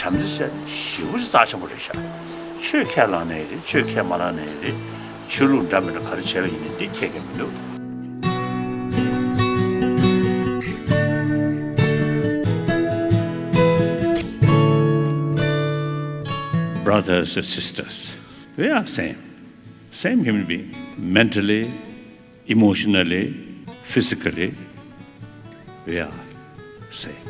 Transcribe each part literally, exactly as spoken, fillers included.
དམ་བཅའ་བྱས་ནས་ཞེ་པོ་ཅིག་རྩ་ཆེན་པོ་རེད་ཤག་ཆོས་ཁས་བླངས་ནའི་རེད། ཆོས་ཁས་མ་བླངས་ནའི་རེད། ཆོས་ལུགས་འདྲ་མི་འདྲ་ག་རེ་བྱས་པ་ཡིན་ནའི་འདི་ཁྱད་ཀྱང་མི་འདུག Brothers and sisters, we are same. Same human being. Mentally, emotionally, physically, we are same.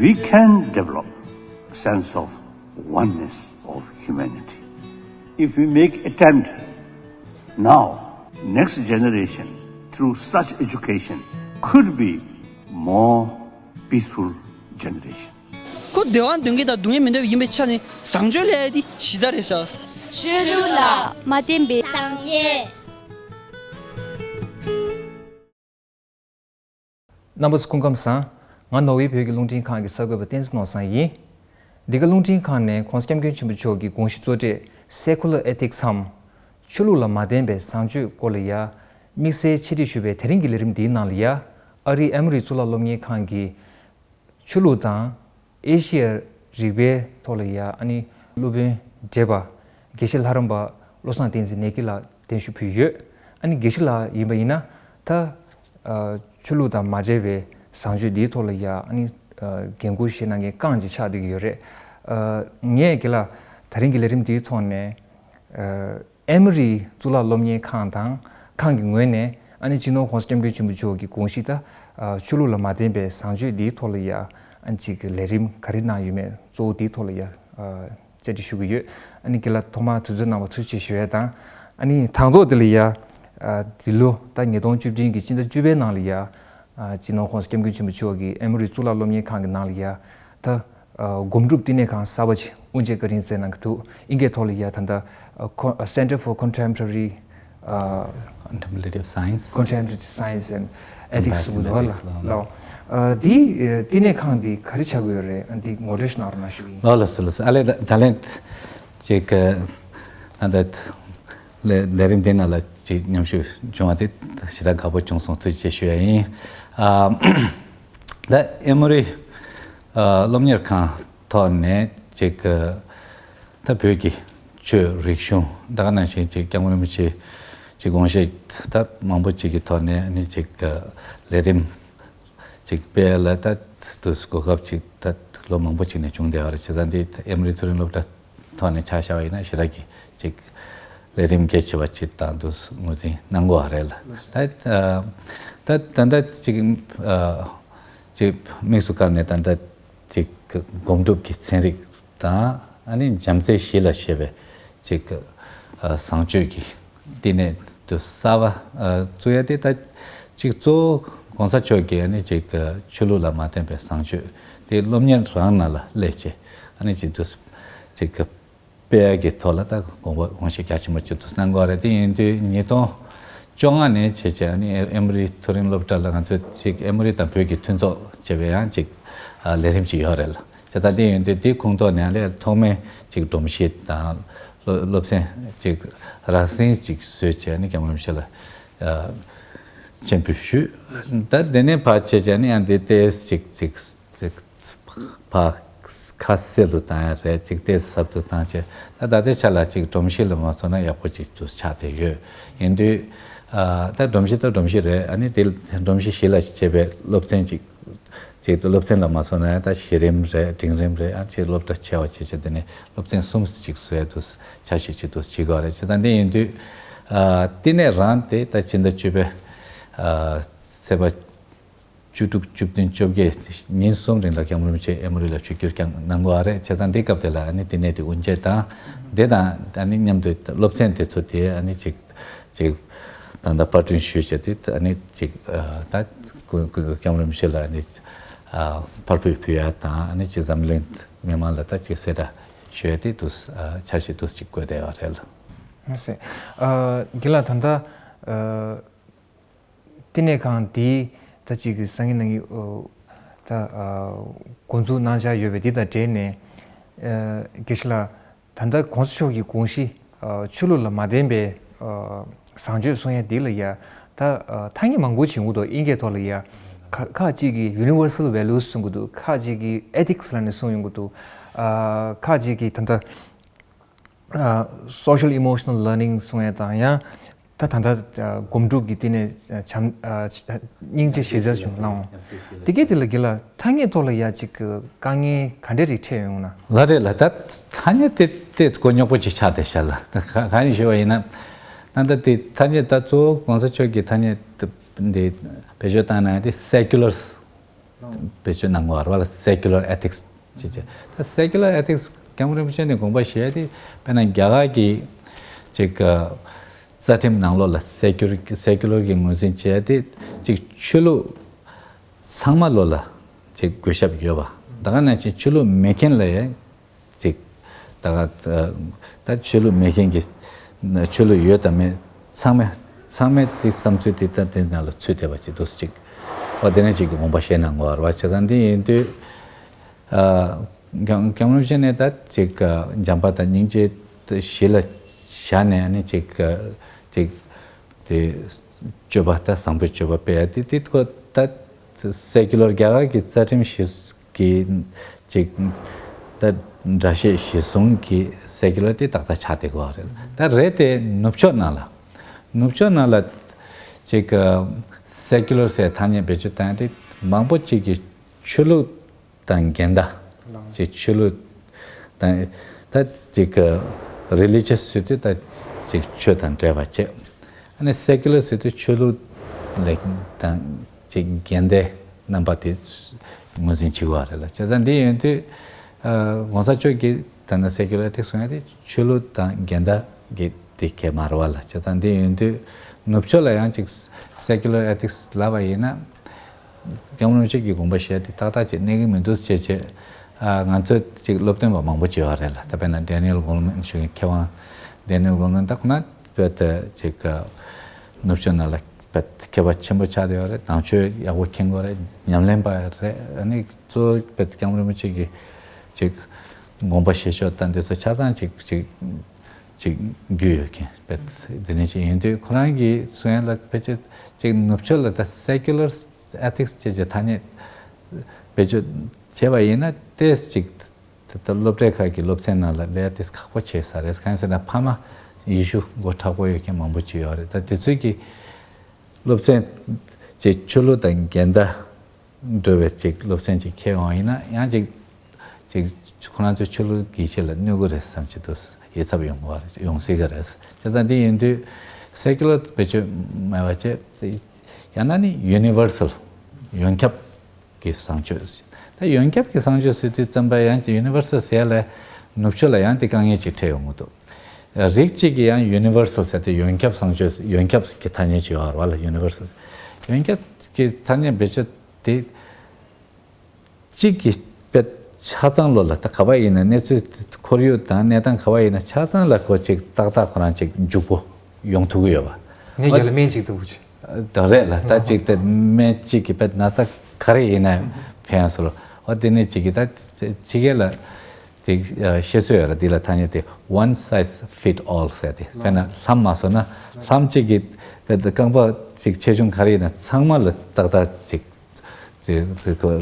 We can develop a sense of oneness of humanity if we make attempt now. Next generation, through such education, could be more peaceful generation. ཁོ་བདེ་བ་འདོད་མཁན་དང་སྡུག་བསྔལ་མི་འདོད་པ་ཡིན་པའི་ཆ་ནས་བཟང་སྤྱོད་ལབ་ཡ་དེ་གཞི་རྩ་རེད་ཤག་ཆོས་ལུགས་ལ་མ་བརྟེན་པའི་སངས་རྒྱས། རྣམ་པ་ཚོ་སྐུ་ཁམས་བཟང་། ང་ནོར་ཝེ་བོད་ཀྱི་རླུང་འཕྲིན་ཁང་གི་གསར་འགོད་པ་བསྟན་འཛིན་ནོར་བཟང་ཡིན། འདི་ག་རླུང་འཕྲིན་ཁང་ནས་༸གོང་ས་༸སྐྱབས་མགོན་ཆེན་པོ་མཆོག་གི་དགོངས་གཞི་གཙོ་གྲས་Secular Ethics འམ། ཆོས་ལུགས་ལ་མ་བརྟེན་པའི་བཟང་སྤྱོད་སྐོར་ལ་ཡ། དམིགས་བསལ་ཆེད་སྒྲིག་ཞུས་པའི་དེ་རིང་གི་ལས་རིམ་འདིའི་ནང་ལ་ཡ། ཨ་རིའི་ཨེ་མོ་རི་གཙུག་ལག་སློབ་གཉེར་ཁང་གི་ཆོས་ལུགས་དང་ཨེ་ཤི་ཡ་རིག་པའི་ཐོག་ལ་ཡ་ཨ་ནི་སློབ་དཔོན་བགྲེས་པ་དགེ་བཤེས་ལྷ་རམས་པ་བློ་བཟང་བསྟན་འཛིན་ནེ་ཀི་ལགས་གདན་ཞུ་ཕུལ་ཡོད། ཨ་ནི་དགེ་བཤེས་ལགས་ཡིན་པ་ཡིན་ན་ད་ཨ་ཆོས་ལུགས་དང་མ་འབྲེལ་བའི་བཟང་སྤྱོད་འདིའི་ཐོག་ལ་ཡ་ཨ་ནི་ཨ་འགན་འཁུར་བཞེས་གནང་མཁན་རྐང་གཅིག་ཆགས་བསྡད་ཀྱི་ཡོད་རེད། ཨ་ངས་དགེ་ལགས་ད་རིང་གི་ལས་རིམ་འདིའི་ཐོག་ནས་ཨ་ཨེ་མོ་རི་གཙུག་ལག་སློབ་གཉེར་ཁང་དང་ཁང་གི་ངོས་ནས་ཨ་ནི་སྤྱི་ནོར་༸གོང་ས་༸སྐྱབས་མགོན་ཆེན་པོ་མཆོག་གི་དགོངས་གཞི་ད་ཨ་ཆོས་ལུགས་ལ་མ་བརྟེན་པའི་བཟང་སྤྱོད་འདིའི་ཐོག་ལ་ཡ་ཨ་ནི་ཅིག་ལས་རིམ་ག་རེ་གནང་ཡོད་མེད་གཙོ་བོ་འདིའི་ཐོག་ལ་ཡ་ཨ་བཅར་འདྲི་ཞུ་གི་ཡོད། ཨ་ནི་དགེ་ལགས་ཐོག་མར་དུས་ཚོད་གནང་བར་ཐུགས་རྗེ་ཆེ་ཞུ་ཡ་དང་། ཨ་ནི་དང་ཐོག་འདི་ལ་ཡ་ཨ་འདི་ལོ་ད་ཉིས་སྟོང་བཅུ་བདུན་གྱི་སྤྱི་ཟླ་བཅུ་པའི་ནང་ལ་ཡ་ཨ་སྤྱི་ནོར་༸གོང་ས་༸སྐྱབས་མགོན་ཆེན་པོ་མཆོག་གིས་ཨེ་མོ་རི་གཙུག་ལག་སློབ་གཉེར་ཁང་གི་ནང་ལ་ཡ་ད། ཨ་སྒོམ་སྒྲུབ་བསྟི་གནས་ཁང་གསར་པ་ཅིག་དབུ་འབྱེད་བཀའ་དྲིན་སྩལ་གནང་གི་འདུག་ཨིན་སྐད་ཐོག་ལ་ཡ་ད་ལྟ་ཨ་ཁོ- Center for Contemporary ཨ། Contemplative Science. Contemporary Science and Ethics Comparative ཟེར་བ་འདུག་ལ་Ethics ལ་ལ། ཨ་འདི་ཨ་བསྟི་གནས་ཁང་འདི་ག་རེ་བྱ་དགོས་ཡོད་རེད། ཨ་འདི་ངོ་སྤྲོད་ཞིག་གནང་རོགས་གནང་ཞུ་གི་ཡིན། ལགས་ལགས་སོ་ལགས་སོ། ཨ་ལས་ད་ད་ལན་ཅིག་ཨ་ད་ལས་ལས་རིམ་འདི་ནང་ལ་ཅིག་མཉམ་ཞུགས་བྱུང་བ་དེ་ཞེ་དྲག་དགའ་པོ་བྱུང་སོང་། ཐུགས་རྗེ་ཆེ་ཞུ་ཡ་ཡིན། ཨ་ད་ཨེ་མོ་རི་ཨ་སློབ་གཉེར་ཁང་ཐོག་ནས་ཅིག་ཨ་ད་བོད་ཀྱི་ཆོས་རིག་གཞུང་ད་ག་ནང་བཞིན་ཅིག་སྐྱབས་མགོན་རིན་པོ་ཆེ་ཅིག་དགོངས་བཞེད་ད་མང་པོ་ཅིག་གི་ཐོག་ནས་ནི་ཅིག་ཨ་ལས་རིམ་ཅིག་སྤེལ་ལ་ད་དུས་གོ་སྐབས་ཅིག་ད་ལོ་མང་པོ་ཅིག་ནས་བྱུང་བསྡད་པ་རེད། བྱས་ཙང་འདི་ཨེ་མོ་རི་མཐོ་རིམ་སློབ་གྲྭ་ཐོག་ནས་ཆ་བཞག་པ་ཡིན་ན་ཞེ་དྲག་གི་ཅིག་ལས་རིམ་གལ་ཆེ་བ་ཅིག་དང་དུ་ངོས་འཛིན་གནང་དགོས་པ་རེད་ལ། ད་ད་ད་ད་ཅིག་ཅིག་དམིགས་སུ་བཀར་ནས་ད་ད་ཅིག་སྒོམ་སྒྲུབ་ཀྱི་ཚན་རིག་དང་ཨ་ནི་བྱམས་བརྩེའི་གཞི་ལ་བྱས་པའི་ཅིག་བཟང་སྤྱོད་ཀྱི་བསྟི་གནས་དུ་གསར་པ་བཙུགས་ཡ་དེ་ད་ཅིག་གཙོ་བོ་གོང་ས་མཆོག་གིས་ཨ་ནི་ཅིག་ཆོས་ལུགས་ལ་མ་བརྟེན་པའི་བཟང་སྤྱོད་དེ་སློབ་གཉེར་རང་ནང་ལ་སླེབས་བྱས་ཨ་ནི་ཅིག་དུ་ཅིག་སྤེལ་ཡ་གི་ཐོག་ལ་ད་དགོངས་པ་དགོངས་བཞེད་རྒྱ་ཆེན་པོ་ཅིག་དུ་གནང་དགོས་རེད། དེ་ཡིན་དུས་ཉིས་སྟོང་བཅོ་ལྔ་ནས་བྱས་བྱས་ཨ་ནི་ཨེ་མོ་རི་མཐོ་རིམ་སློབ་གྲྭ་ལ་ང་ཚོས་ཅིག་ཨེ་མོ་རི་དང་བོད་ཀྱི་མཐུན་ཚོགས་བྱས་པའི་ཡང་ཅིག་ལས་རིམ་ཅིག་ཡོད་རེད་ལ། བྱས་ཙང་དེ་ཡིན་དུས་དེའི་ཁོངས་གཏོགས་ནས་ལས་ཐོག་མའི་ཅིག་སྒྲོམ་གཞི་དང་སློབ་སློབ་ཚན་ཅིག་རགས་ཟིན་ཅིག་བཟོས་བྱས་ནས་སྐྱབས་མགོན་རིན་པོ་ཆེ་ལ་ཨ་སྤྱན་འབུལ་ཞུས། ད་དེ་ནས་ཕར་བྱས་བྱས་ནས་ཡང་དེ་ཏོག་ཙམ་ཅིག་ཅིག་ཅིག་ཕར་ཁ་གསལ་དུ་བཏང་ཡ་རེད། ཅིག་ཏོག་ཙམ་ཟབ་ཏུ་བཏང་བྱས་ད་ད་ལྟའི་ཆ་ལ་ཅིག་སྒྲོམ་གཞི་ལ་མ་སོང་ན་ཡག་པོ་ཅིག་ཏུ་ཆགས་བསྡད་ཡོད། ཡིན་དུས་ཨ་ད་སྒྲོམ་གཞི་ད་སྒྲོམ་གཞི་རེད། ཨ་ནི་དེ་སྒྲོམ་གཞི་གཞི་ལ་བྱས་པའི་སློབ་ཚན་ཅིག་ཅིག་ཏུ་སློབ་ཚན་ལ་མ་སོང་ན་ད་གཞི་རིམ་རེད། འབྲིང་རིམ་རེད། ཨ་ཅིག་སློབ་གྲྭ་ཆེ་བ་བྱས་བྱས་དེ་ནས་སློབ་ཚན་གསུམ་ཅིག་བཟོ་ཡ་དུ་འཆར་གཞི་ཅིག་ཏུ་བྱེད་དགོས་རེད། བྱས་ཙང་དེ་ཡིན་དུས་ཨ་བསྟི་གནས་རང་དེ་ད་ཕྱི་ཟླ་བཅུ་པའི་ཨ་ཚེས་པ་བཅུ་དྲུག་བཅུ་བདུན་བཅོ་བརྒྱད་ཉིན་གསུམ་རིང་ལ་སྐྱབས་མགོན་རིན་པོ་ཆེ་ཨེ་མོ་རི་ལ་ཆིབས་བསྒྱུར་བསྐྱངས་གནང་དགོས་པ་རེད། བྱས་ཙང་འདི་སྐབས་དེ་ལ་ཨ་ནི་བསྟི་གནས་དེ་དབུ་འབྱེད་དང་དེ་དང་ཨ་ནི་མཉམ་དུ་སློབ་ཚན་དེ་ཚོ་དེ་ཨ་ནི་ཅིག་ཅིག་ད་ལྟ་པར་སྐྲུན་ཞུས་བྱས་ཏེ་ཨ་ནི་ཅིག་ཨ་ད་སྐུ་སྐུ་སྐྱབས་མགོན་རིན་པོ་ཆེ་ལ་ཨ་ནི་ཨ་ཕར་ཕུལ་ཕུལ་ཡ་དང་ཨ་ནི་ཅིག་འཛམ་གླིང་མི་མང་ལ་ད་ཅིག་གསལ་བསྒྲགས་ཞུ་ཡ་དེ་དུས་ཨ་འཆར་གཞི་དུས་ཅིག་བཀོད་བསྡད་ཡོད་རེད་ལ། མ་ཟད་ཨ་དགེ་ལགས་ད་ལྟ་ཨ་བསྟི་གནས་ཁང་འདིའི་ད་ཅིག་གི་སང་ཉིན་གནངས་ཉིན་ཨོ་ད་ཨ་འགོ་འཛུགས་གནང་འཆར་ཡོད་པའི་འདི་དང་འབྲེལ་ནས་ཨ་དགེ་བཤེས་ལགས་ད་ ད་ལྟ་གོང་ས་མཆོག་གི་དགོངས་གཞི་ཆོས་ལུགས་ལ་མ་བརྟེན་པའི་བཟང་སྤྱོད་གསུང་ཡ་འདི་ལ་ཡ། ད་ཐ་སྙད་མང་པོ་བྱུང་གི་འདུག་དབྱིན་སྐད་ཐོག་ལ་ཡ། ཁ་ཁ་ཅིག་གིས་universal values གསུང་གི་འདུག་ཁ་ཅིག་གིས་ethics ལབ་ནས་གསུང་ཡོང་གི་འདུག་ཁ་ཅིག་གིས་ད་ལྟ་social emotional learning གསུང་ཡ་དང་ཡང་། ད་ད་ལྟ་སྒོམ་སྒྲུབ་ཀྱི་དེ་ནས་བྱམས་སྙིང་རྗེ་ཞེ་སྡང་བྱུང་གནང་། དེ་གས་དེ་ལ་གི་ལ་ཐ་སྙད་ཐོག་ལ་ཡ་ཅིག་དཀའ་ངལ་ག་འདྲ་རིགས་འཕྲད་ཡོང་ན། ལ་རེད་ལ་ད་ཐ་སྙད་དེ་དེ་གོ་རྙོག་པོ་ཅིག་ཆགས་བསྡད་ཤག་ལ། ད་ག་ག་ཡིན་ཞུ་བ་ཡིན་ན། ད་ལྟ་དེ་ཐ་སྙད་ད་གཙོ་བོ་གོང་ས་མཆོག་གི་ཐ་སྙད་འདི་བེད་སྤྱོད་བཏང་ན་དེ་secular བེད་སྤྱོད་གནང་དགོས་པ་རེད་བ་ལ། secular ethics ཅེས་བྱ། ད་secular ethics སྐྱབས་མགོན་རིན་པོ་ཆེ་ནས་དགོངས་པ་བཞེས་ཏེ་དཔེར་ན་རྒྱ་གར་གྱི་ཅིག་རྩ་ཁྲིམས་ནང་ལོགས་ལ་secular secular གྱི་ངོས་འཛིན་བྱས་ཏེ་ཅིག་ཆོས་ལུགས་ཚང་མ་ལོ་ལ་ཅིག་གུས་ཞབས་ཡོད་པ། ད་ག་ནང་བཞིན་ཆོས་ལུགས་མེད་མཁན་ལ་ཡང་ཅིག་ད་ག་ད་ཆོས་ལུགས་མེད་མཁན་གྱི་ཆོས་ལུགས་ཡོད་དང་མེད་ཚང་མས་ཚང་མས་དེ་བསམ་ཚུལ་དེ་ད་དེ་ནང་ལ་ཚུད་བསྡད་པ་ཅིག་འདུག་ཅིག་ཨོ་དེ་ནས་ཅིག་གི་དགོངས་པ་བཞེས་གནང་དགོས་པ་རེད་བ། བྱས་ཙང་འདི་ཡིན་དུས། ཨ། སྐྱབས་སྐྱབས་མགོན་རིན་པོ་ཆེ་ནས་ད་ཅིག་བྱམས་པ་དང་སྙིང་རྗེ་གཞི་ལ་བཞག་ནས་ཨ་ནི་ཅིག་ཅིག་དེ་སྤྱོད་པ་ད་བཟང་པོའི་སྤྱོད་པ་སྤེལ་ཡ་དེ་དེ་ཁོ་ད་secular རྒྱ་གར་གྱི་རྩ་ཁྲིམས་གཞི་གི་ཅིག་ད་འདྲ་བཤད་གཞི་བཟུང་གི་secular དེ་ཏག་ཏག་ཆགས་བསྡད་དགོས་པ་རེད། ད་རེད་དེ་ནུབ་ཕྱོགས་ནང་ལ་ནུབ་ཕྱོགས་ནང་ལ་ཅིག་secular ཟེར་ཐ་སྙད་བེད་སྤྱོད་བཏང་ཡ་དེ་མང་པོ་ཅིག་གི་ཆོས་ལུགས་དང་འགལ་ཟླ། ཅིག་ཆོས་ལུགས་དང་ད་ཅིག་religious ཟེར་དུས་ད་ཅིག་ཆོས་དང་འབྲེལ་བ་བྱས། ཨ་ནི་secular ཟེར་དུས་ཆོས་ལུགས་ལས་དང་ཅིག་འགལ་ཟླའི་རྣམ་པ་དེ་ངོས་འཛིན་བྱེད་དགོས་པ་རེད་ལ། བྱས་ཙང་འདི་ཡིན་དུས་གོང་ས་མཆོག་གིས་ད་ནི་secular ethics གསུང་ཡ་དེ་ཆོས་ལུགས་དང་འགལ་ཟླ་གི་དེ་གས་མ་རེད་བ་ལ། བྱས་ཙང་འདི་ཡིན་དུས་ནུབ་ཕྱོགས་ལ་ཡང་ཅིག་secular ethics ལབ་པ་ཡིན་ན། སྐྱབས་མགོན་རིན་པོ་ཆེ་གི་དགོངས་པ་བཞེས་ཏེ་ཏག་ཏག་ཅིག་གནས་ཀྱི་མི་འདུག་ཅེས་བྱས། ཨ་ང་ཚོས་ཅིག་སློབ་སྟོན་པ་མང་པོ་བྱེད་པ་རེད་ལ། ད་དཔེར་ན་Daniel Goleman ཞུ་མཁན་མཁས་དབང་Daniel Goleman ད་ཁོ་ན་བོད་དུ་ཅིག་ནུབ་ཕྱོགས་ནང་ལ་བོད་མཁས་པ་ཆེན་པོ་ཆགས་བསྡད་ཡོད་རེད། ནང་ཆོས་ཡག་པོ་མཁྱེན་གྱི་ཡོད་རེད། ཉམས་ལེན་པ་རེད། ཨ་ནི་གཙོ་བོ་བོད་སྐྱབས་མགོན་རིན་པོ་ཆེ་གི་ཅིག་དགོངས་པ་བཞེས་ཕྱོགས་ད་འདི་ཚོ་ཆ་ཚང་ཅིག་ཅིག་ཅིག་རྒྱུས་ཡོད་མཁན་བེད་དེ་ནས་ཅིག་ཡིན་དུས་ཁོ་རང་གིས་གསུང་ཡ་ལ་ཕལ་ཆེར་ཅིག་ནུབ་ཕྱོགས་ལ་ད་secular ethics ཅེས་ཀྱི་ཐ་སྙད་བེད་སྤྱོད་བྱས་པ་ཡིན་ན་ཏོག་ཙམ་ཅིག་ད་སློབ་གྲྭའི་ཁག་གི་སློབ་ཚན་ནང་ལ་སླེབས་ཏེ་ཁག་པོ་ཆེ་ས་རེད། གང་ཟེར་ན་ཕ་མ་ཡེ་ཤུ་མགོ་མཁྲེགས་པོ་ཡོད་མཁན་མང་པོ་ཅིག་ཡོད་རེད། ད་དེ་ཚོས་ཀྱི་སློབ་ཚན་ཅིག་ཆོས་ལུགས་དང་འགལ་ཟླ། འགྲོ་བའི་ཅིག་སློབ་ཚན་ཅིག་འཁྱེར་ཡོང་ཡིན་ན་ཡང་ཅིག་ཅིག་ཁོ་རང་ཚོའི་ཆོས་ལུགས་ཀྱི་ཆེད་ལ་གནོད་ཀྱི་རེད་བསམ་གྱི་འདུག་ཡིད་འཚབ་ཡོང་གི་རེད། ཡོང་སྲིད་ཀྱི་རེད། བྱས་ཙང་འདི་ཡིན་དུས་secular བེད་སྤྱོད་མེད་པ་བྱས། ཡང་ན་ནི་universal ཡོངས་ཁྱབ་ཀྱི་བཟང་སྤྱོད། ད་ཡོངས་ཁྱབ་ཀྱི་བཟང་སྤྱོད་ཟེར་དུས་ཙམ་པ་ཡང་universal ཟེར་ཡ་ལ་ནུབ་ཕྱོགས་ལ་ཡང་དེ་དཀའ་ངལ་ཅིག་འཕྲད་ཡོང་གི་འདུག་རིགས་གཅིག་གིས་ཡང་universal ཟེར་ཏེ་ཡོངས་ཁྱབ་བཟང་སྤྱོད་ཡོངས་ཁྱབ་ཀྱི་ཐ་སྙད་ཅིག་ཡོད་རེད་བ་ལ། universal ཡོངས་ཁྱབ་ཀྱི་ཐ་སྙད་བེད་སྤྱོད་དེ། གཅིག་གི་དཔེ་ཆ་ཚང་ལོ་ལ་ད་ག་བ་ཡིན་ན་གནས་ཚུལ་ཁོར་ཡུག་དང་གནས་སྟངས་ག་བ་ཡིན་ན་ཆ་ཚང་ལ་ཁོ་ཅིག་ཏག་ཏག་ཁོ་རང་ཅིག་འཇུག་པོ་ཡོང་ཐུབ་ཀྱི་ཡོད་པ། ངས་རྒྱ་ལ་སྨན་ཅིག་འདུག་ཅིག་ད་རེད་ལ་ད་ཅིག་དེ་སྨན་གཅིག་གི་དཔེ་ན་ཚ་ག་རེ་ཡིན་ན་ཕན་ཡང་སོ་ལོ། འོ་དེ་ནས་ཅིག་གི་ད་ཅིག་གི་ལ་དེ་བཤད་སྲོལ་ཡོད་ར། དེ་ལ་ཐ་སྙད་དེ་one size fit all ཟེར་ཏེ་དཔེར་ན་ལྷམ་མ་བཟོ་ན་ལྷམ་གཅིག་གི་དཔེ་རྐང་པ་ཅིག་ཆེ་ཆུང་ག་རེ་ཡིན་ན་ཚང་མ་ལ་ཏག་ཏག་ཅིག་ཅིག་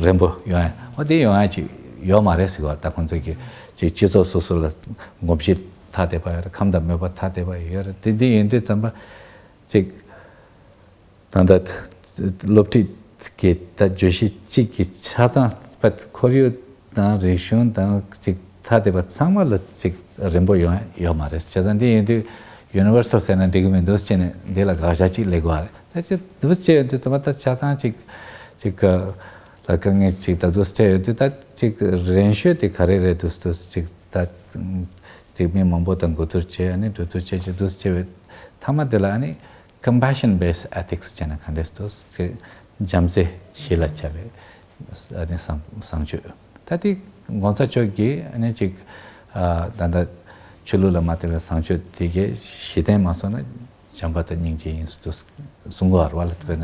རིང་པོ་ཡོང་ཡ། འོ་དེ་ཡོང་ཡ་ཅིག་ཡོད་མ་རེད་ཟེར་བ། ད་ཁོང་ཚོས་ཀྱི་ཅིག་སྤྱི་ཚོགས་སོ་སོ་ལ་གོམས་གཤིས་ཐ་དད་པ་ཡོད་རེད། ཁམས་དང་མོས་པ་ཐ་དད་པ་ཡོད་རེད། དེ་འདི་ཡིན་དུས་ཙམ་པ་ཅིག་ད་ལྟ་སློབ་ཁྲིད་ཀྱི་ད་བརྗོད་གཞི་གཅིག་གི་ཆ་ཚང་པ་ཁོར་ཡུག་དང་རིག་གཞུང་དང་ཅིག་ཐ་དད་པ་ཚང་མ་ལ་ཅིག་རིང་པོ་ཡོང་ཡ་ཡོད་མ་རེད། བྱས་ཙང་འདི་ཡིན་དུས་universal ཟེར་ན་འགྲིག་གི་མི་འདུག་ཅེས་ནས་འདི་ལ་དགག་བཞག་ཅིག་སླེབས་དགོས་རེད། ད་ཅི་འདུག་ཅེས་ཡོད་དུས་ད་མ་ད་ཆ་ཚང་ཅིག་ཅིག་ལ་དཀའ་ངལ་ཅིག་ད་འདུག་ཅེས་ཡོད་དུས་ད་ཅིག་རན་ཤོས་དེ་ག་རེ་རེད་འདུག་འདུག་ཅིག་ད་ཅིག་མི་མང་པོ་དང་གོ་བསྡུར་བྱས། ཨ་ནི་གྲོས་བསྡུར་བྱས་ཅིག་འདུག་ཅེས་པའི་མཐའ་མ་དེ་ལ་ཨ་ནི་compassion based ethics ཅེས་ན་ག་འདྲས་འདུག་ཅིག་བྱམས་བརྩེ་གཞི་ལ་བྱ་བའི་ཨ་ནི་བཟང་བཟང་སྤྱོད། ད་དེ་གོང་ས་མཆོག་གིས་ཨ་ནི་ཅིག་ཨ་ད་ལྟ་ཆོས་ལུགས་ལ་མ་ལྟོས་པའི་བཟང་སྤྱོད་དེ་གའི་གཞི་རྟེན་མ་སོང་ན་བྱམས་པ་དང་སྙིང་རྗེ་ཡིན་ཟེར་གསུང་གི་ཡོད་རེད་བ་ལ། དཔེར་ན་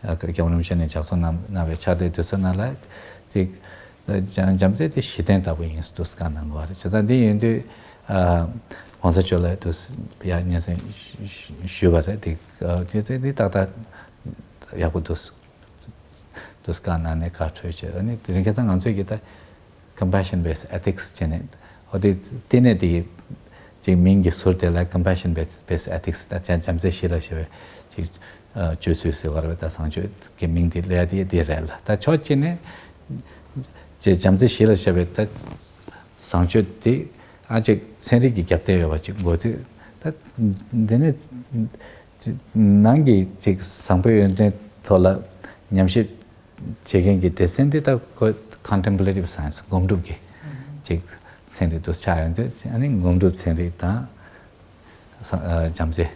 སྐྱབས་མགོན་རིན་པོ་ཆེ་ནས་ལྗགས་རྩོམ་གནང་གནང་བའི་ཕྱག་དེབ་དེ་ཚོ་ནང་ལ་དེ་བྱམས་བྱམས་བརྩེ་དེ་གཞི་རྟེན་ལྟ་བུ་ཡིན་ཟེར་བཀའ་གནང་གི་ཡོད་རེད། བྱས་ཙང་འདི་ཡིན་དུས་ ཨ། ༸གོང་ས་མཆོག་ལ་དུ་ཡ་སྙན་སེང་ཞུས་པ་རེད། དེ་ཨ་དེ་དེ་དེ་ཏག་ཏག་ཡག་པོ་འདུག་འདུག་བཀའ་གནང་ནས་བཀའ་འཁྲོལ་བྱས། ཨ་ནི་དེ་རིང་ཁ་སང་ང་ཚོས་ཀྱི་ད་compassion based ethics བྱས་ནས། ཨོ་དེ་དེ་ནས་དེ་ཅིག་མིང་གི་ཟུར་དེ་ལ་compassion based ethics ད་བྱམས་བརྩེ་ཞི་ལ་ཞེས་པའི་ཅིག་ཨ་སྤྱོད་ཚུལ་ཟེར་བ་རེད། ད་བཟང་སྤྱོད་ཀྱི་མིང་དེ་ལས་དེ་དེ་རེད་ལ། ད་ཕྱོགས་གཅིག་ནས་ཅིག་བྱམས་བརྩེ་ཞི་ལ་ཞེས་པའི་ད་བཟང་སྤྱོད་དེ་ཨ་ཅིག་ཚན་རིག་གི་རྒྱབ་རྟེན་ཡོད་པ་ཅིག་དགོས་དུས། ད་འདི་ནས་ནང་གི་ཅིག་བཟང་པོའི་ཡོན་ཏན་ཐོག་ལ་ཉམས་ཞིབ་བྱེད་མཁན་གྱི་སྡེ་ཚན་འདི་ད་ཁོ་contemplative science སྒོམ་སྒྲུབ་ཀྱི་ཅིག་ཚན་རིག་ཏུ་ཆགས་ཡོང་དུས། ཨ་ནི་སྒོམ་སྒྲུབ་ཚན་རིག་དང་ས་ཨ་བྱམས་བརྩེ་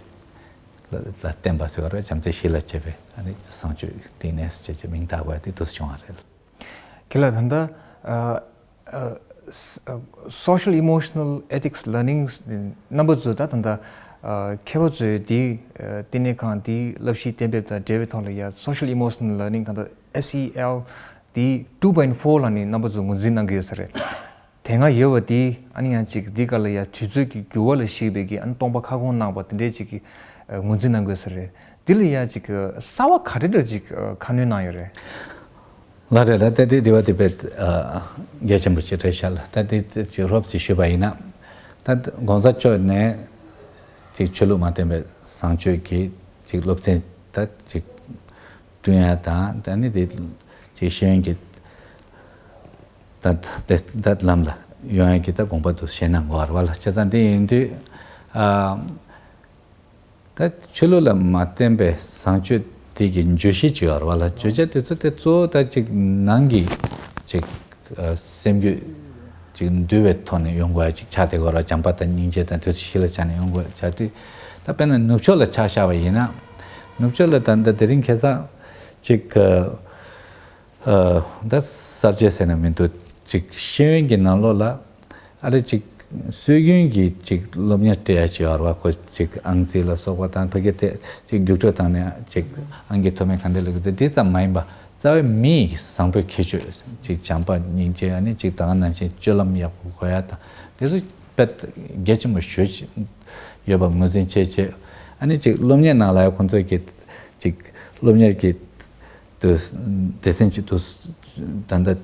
ལ་ལ་བརྟེན་པ་ཟེར་བ་རེད། བྱམས་བརྩེ་ཞི་ལ་བྱེད་པའི་ཨ་ནི་བཟང་སྤྱོད་དེ་ནས་བྱེད་ཀྱི་མིང་བཏགས་པ་དེ་འདུག་བྱུང་བ་རེད། ཁྱེད་ལ་ད་ལྟ་ཨ་ཨ་ས- ཨ་social emotional ethics learning རྣམ་པ་ཚོས་ད་ད་ལྟ་ཨ་མཁས་པ་ཚོས་དེའི་ཨ་བསྟི་གནས་ཁང་དེའི་བསླབ་གཞི་གཏན་འབེབས་དང་འབྲེལ་བའི་ཐོག་ལ་ཡ་social emotional learning ད་ལྟ་S E L དེ two point four ལ་ནི་རྣམ་པ་ཚོས་ངོས་འཛིན་གནང་གི་ཡོད་ས་རེད། དེ་སྔ་ཡོད་པ་དེ་ཨ་ནི་ཡང་ཅིག་འདི་ག་ལ་ཡ་དུས་ཚོད་ཀྱི་འགྱུར་བ་ལ་གཞིགས་པའི་གི་ཨ་ནི་སྟོང་པ་ཁ་སྐོང་གནང་བ་དེ་འདྲའི་ཅིག་གི་ཨ་ངོས་འཛིན་གནང་དགོས་ས་རེད། འདི་ལ་ཡ་ཅིག་གི་གསར་བ་ག་རེ་འདྲ་ཅིག་ཨ་ཁ་སྣོན་གནང་ཡོད་རེད། ལགས་རེད་ལགས། ད་དེ་དེ་བ་དེ་དཔེ་ཨ་གལ་ཆེན་པོ་ཅིག་རེད་ཤག་ལགས། ད་དེ་དེ་ཅིག་རོབ་ཙམ་ཞུས་པ་ཡིན་ན། ད་༸གོང་ས་མཆོག་ནས་ཅིག་ཆོས་ལུགས་མ་བརྟེན་པའི་བཟང་སྤྱོད་ཀྱི་ཅིག་སློབ་ཚན་ད་ཅིག་བསྐྲུན་ཡ་དང་། ད་ནི་དེ་ཅིག་ཤེས་ཡོན་གྱི་ད་ད་ད་ལམ་ལ་ཡོང་ཡ་གི་ད་དགོངས་པ་དུ་བཞེས་གནང་དགོས་པ་ལ། བྱས་ཙང་དེ་ཡིན་དུས་ཨ་ད་ཆོས་ལུགས་ལ་མ་བརྟེན་པའི་བཟང་སྤྱོད་དེ་གི་བརྗོད་གཞི་ཅིག་ཡོད་རེད་བ་ལ། བརྗོད་བྱ་དེ་ཚོ་དེ་གཙོ་བོ་ད་ཅིག་ནང་གི་ཅིག་ཨ་སེམས་རྒྱུད་ཅིག་འདུལ་བའི་ཐོག་ནས་ཡོང་དགོས་ཡ་ཅིག་ཆགས་བསྡད་ཡོད་རེད་བ། བྱམས་པ་དང་སྙིང་རྗེ་དང་དེ་ཚོ་གཞི་ལ་བཞག་ནས་ཡོང་དགོས་ཡ་ཆགས་དུས། ད་དཔེར་ན་ནུབ་ཕྱོགས་ལ་ཆ་བཞག་པ་ཡིན་ན། ནུབ་ཕྱོགས་ལ་ད་ད་དེ་རིང་ཁ་སང་ཅིག་ཨ་ཨ་ད་གསར་བརྗེ་ཟེར་ན་མི་འདུག་ཅིག་ཤེས་ཡོན་གྱི་ནང་ལོགས་ལ་ཨ་རེ་ཅིག་སྲོལ་རྒྱུན་གྱི་ཅིག་སློབ་གཉེར་སྤྲད་ཡ་ཅིག་ཡོད་རེད་བ། ཁོ་ཅིག་ཨང་རྩིས་ལ་སོགས་པ་དང་ཕ་གི་དེ་ཅིག་རྒྱུགས་སྤྲོད་བཏང་ནས་ཅིག་ཨང་ཀི་མཐོ་དམན་ག་འདྲ་ལ་གི་དེ་དེ་ཙམ་མ་ཡིན་པ། རྩ་བའི་མི་ཡི་བཟང་པོའི་ཁྱད་ཆོས་ཅིག་བྱམས་པ་སྙིང་རྗེ། ཨ་ནི་ཅིག་ད་ག་ནང་བཞིན་སྤྱོད་ལམ་ཡག་པོ་དགོས་ཡ་དང་དེ་ཚོ་དཔེ་གལ་ཆེན་པོ་ཞེ་ཅིག་ཡོད་པ་ངོས་འཛིན་བྱས་བྱས། ཨ་ནི་ཅིག་སློབ་གཉེར་ནང་ལ་ཡ་ཁོང་ཚོས་ཀྱི་ཅིག་སློབ་གཉེར་གྱི་དུ་སྡེ་ཚན་གཅིག་ཏུ་ད་ལྟ་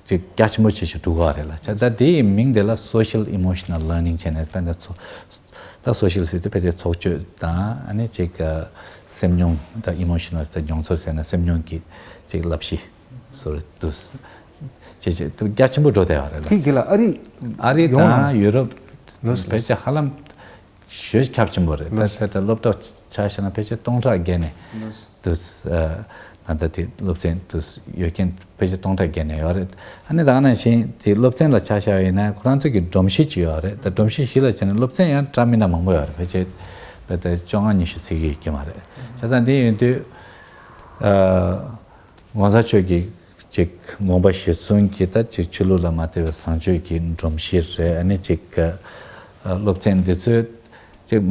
ཅིག་རྒྱ་ཆེན་པོ་བྱེད་ཞིག་འགྲོ་གི་རེད་ལ། ད་ལྟ་དེའི་མིང་དེ་ལ་social emotional learning བྱས་ནས། དཔེར་ན་ཚོ་ད་social ཟེར་དུས་ཕལ་ཆེར་ཚོགས་སྤྱོད་དང་། ཨ་ནི་ཅིག་སེམས་མྱོང་ད་emotional ད་མྱོང་ཚོར་ཟེར་ན་སེམས་མྱོང་གི་ཅིག་བསླབ་གཞི་ཟུར་དུ་བྱེད་ཅིག་ཏུ་རྒྱ་ཆེན་པོ་འགྲོ་བསྡད་ཡོད་རེད་ལ། དེ་གི་ལ་ཨ་རི་ཨ་རི་ཡོང་དང་ཡུ་རོབ་ལོས་ཕལ་ཆེར་ཧ་ལམ་ཞེ་ཁྱབ་ཆེན་པོ་རེད། ད་ལོས་ད་ལྟ་སློབ་གྲྭ་ཆ་བཞག་ན་ཕལ་ཆེར་སྟོང་ཕྲག་བརྒལ་ནས་ལོས་དུ་ཨ་ད་ལྟ་དེ་སློབ་ཚན་དུ་ཡོད་མཁན་ཕལ་ཆེར་སྟོང་ཕྲག་བརྒལ་ནས་ཡོད་རེད། ཨ་ནི་ད་ག་ནང་བཞིན་དེ་སློབ་ཚན་ལ་ཆ་བཞག་ཡིན་ན་ཁོ་རང་ཚོ་གི་སྒྲོམ་གཞི་ཅིག་ཡོད་རེད། ད་སྒྲོམ་གཞི་གཞི་ལ་བྱས་ན་སློབ་ཚན་ཡང་འདྲ་མི་འདྲ་མང་པོ་ཡོད་རེད། ཕལ་ཆེར་ཕལ་ཆེར་བཅོ་ལྔ་ཉི་ཤུ་ཟིན་གྱི་ཡོད་ཀྱི་མ་རེད། བྱས་ཙང་དེ་ཡིན་དུས་ཨ། ༸གོང་ས་མཆོག་གི་ཅིག་དགོངས་པ་གཞིར་བཟུང་གིས་ད་ཅིག་ཆོས་ལུགས་ལ་མ་ལྟོས་པའི་བཟང་སྤྱོད་ཀྱི་སྒྲོམ་གཞི་རེད། ཨ་ནི་ཅིག་ཨ་སློབ་ཚན་འདི་ཚོས་ཅིག་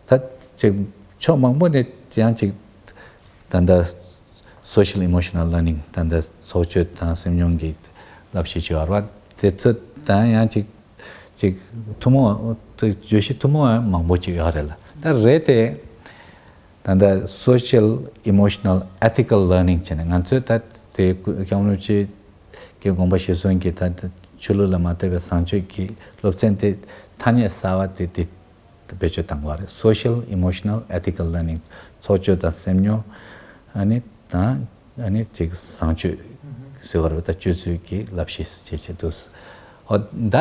ད་ཅིག་ཕྱོགས་མང་པོ་ནས་ཡང་ཅིག་ད་ལྟ་social emotional learning ད་ལྟ་ཚོགས་སྤྱོད་དང་སེམས་མྱོང་གི་བསླབ་གཞི་ཅིག་ཡོད་རེད་བ། དེ་ཚོ་དང་ཡང་ཅིག་ཅིག་ཐུན་མོང་བརྗོད་གཞི་ཐུན་མོང་མང་པོ་ཅིག་ཡོད་རེད་ལ། ད་རེད་དེ། ད་ལྟ་social emotional ethical learning བྱས་ནས་ང་ཚོས་ད་དེ་སྐྱབས་མགོན་རིན་པོ་ཆེ་གི་དགོངས་པ་གཞིར་བཟུང་གིས་ད་ཆོས་ལུགས་ལ་མ་ལྟོས་པའི་བཟང་སྤྱོད་ཀྱི་སློབ་ཚན་དེ་ཐ་སྙད་གསར་བ་དེ་དེ་བེད་སྤྱོད་བཏང་བ་རེད། social emotional ethical learning ཚོགས་སྤྱོད་དང་སེམས་མྱོང་ཨ་ནི་དང་ཨ་ནི་ཅིག་བཟང་སྤྱོད་ཟེར་བ་རེད། ད་སྤྱོད་ཚུལ་གྱི་བསླབ་གཞི་ཅེས་བྱས་འདུག་ཨོ་ད་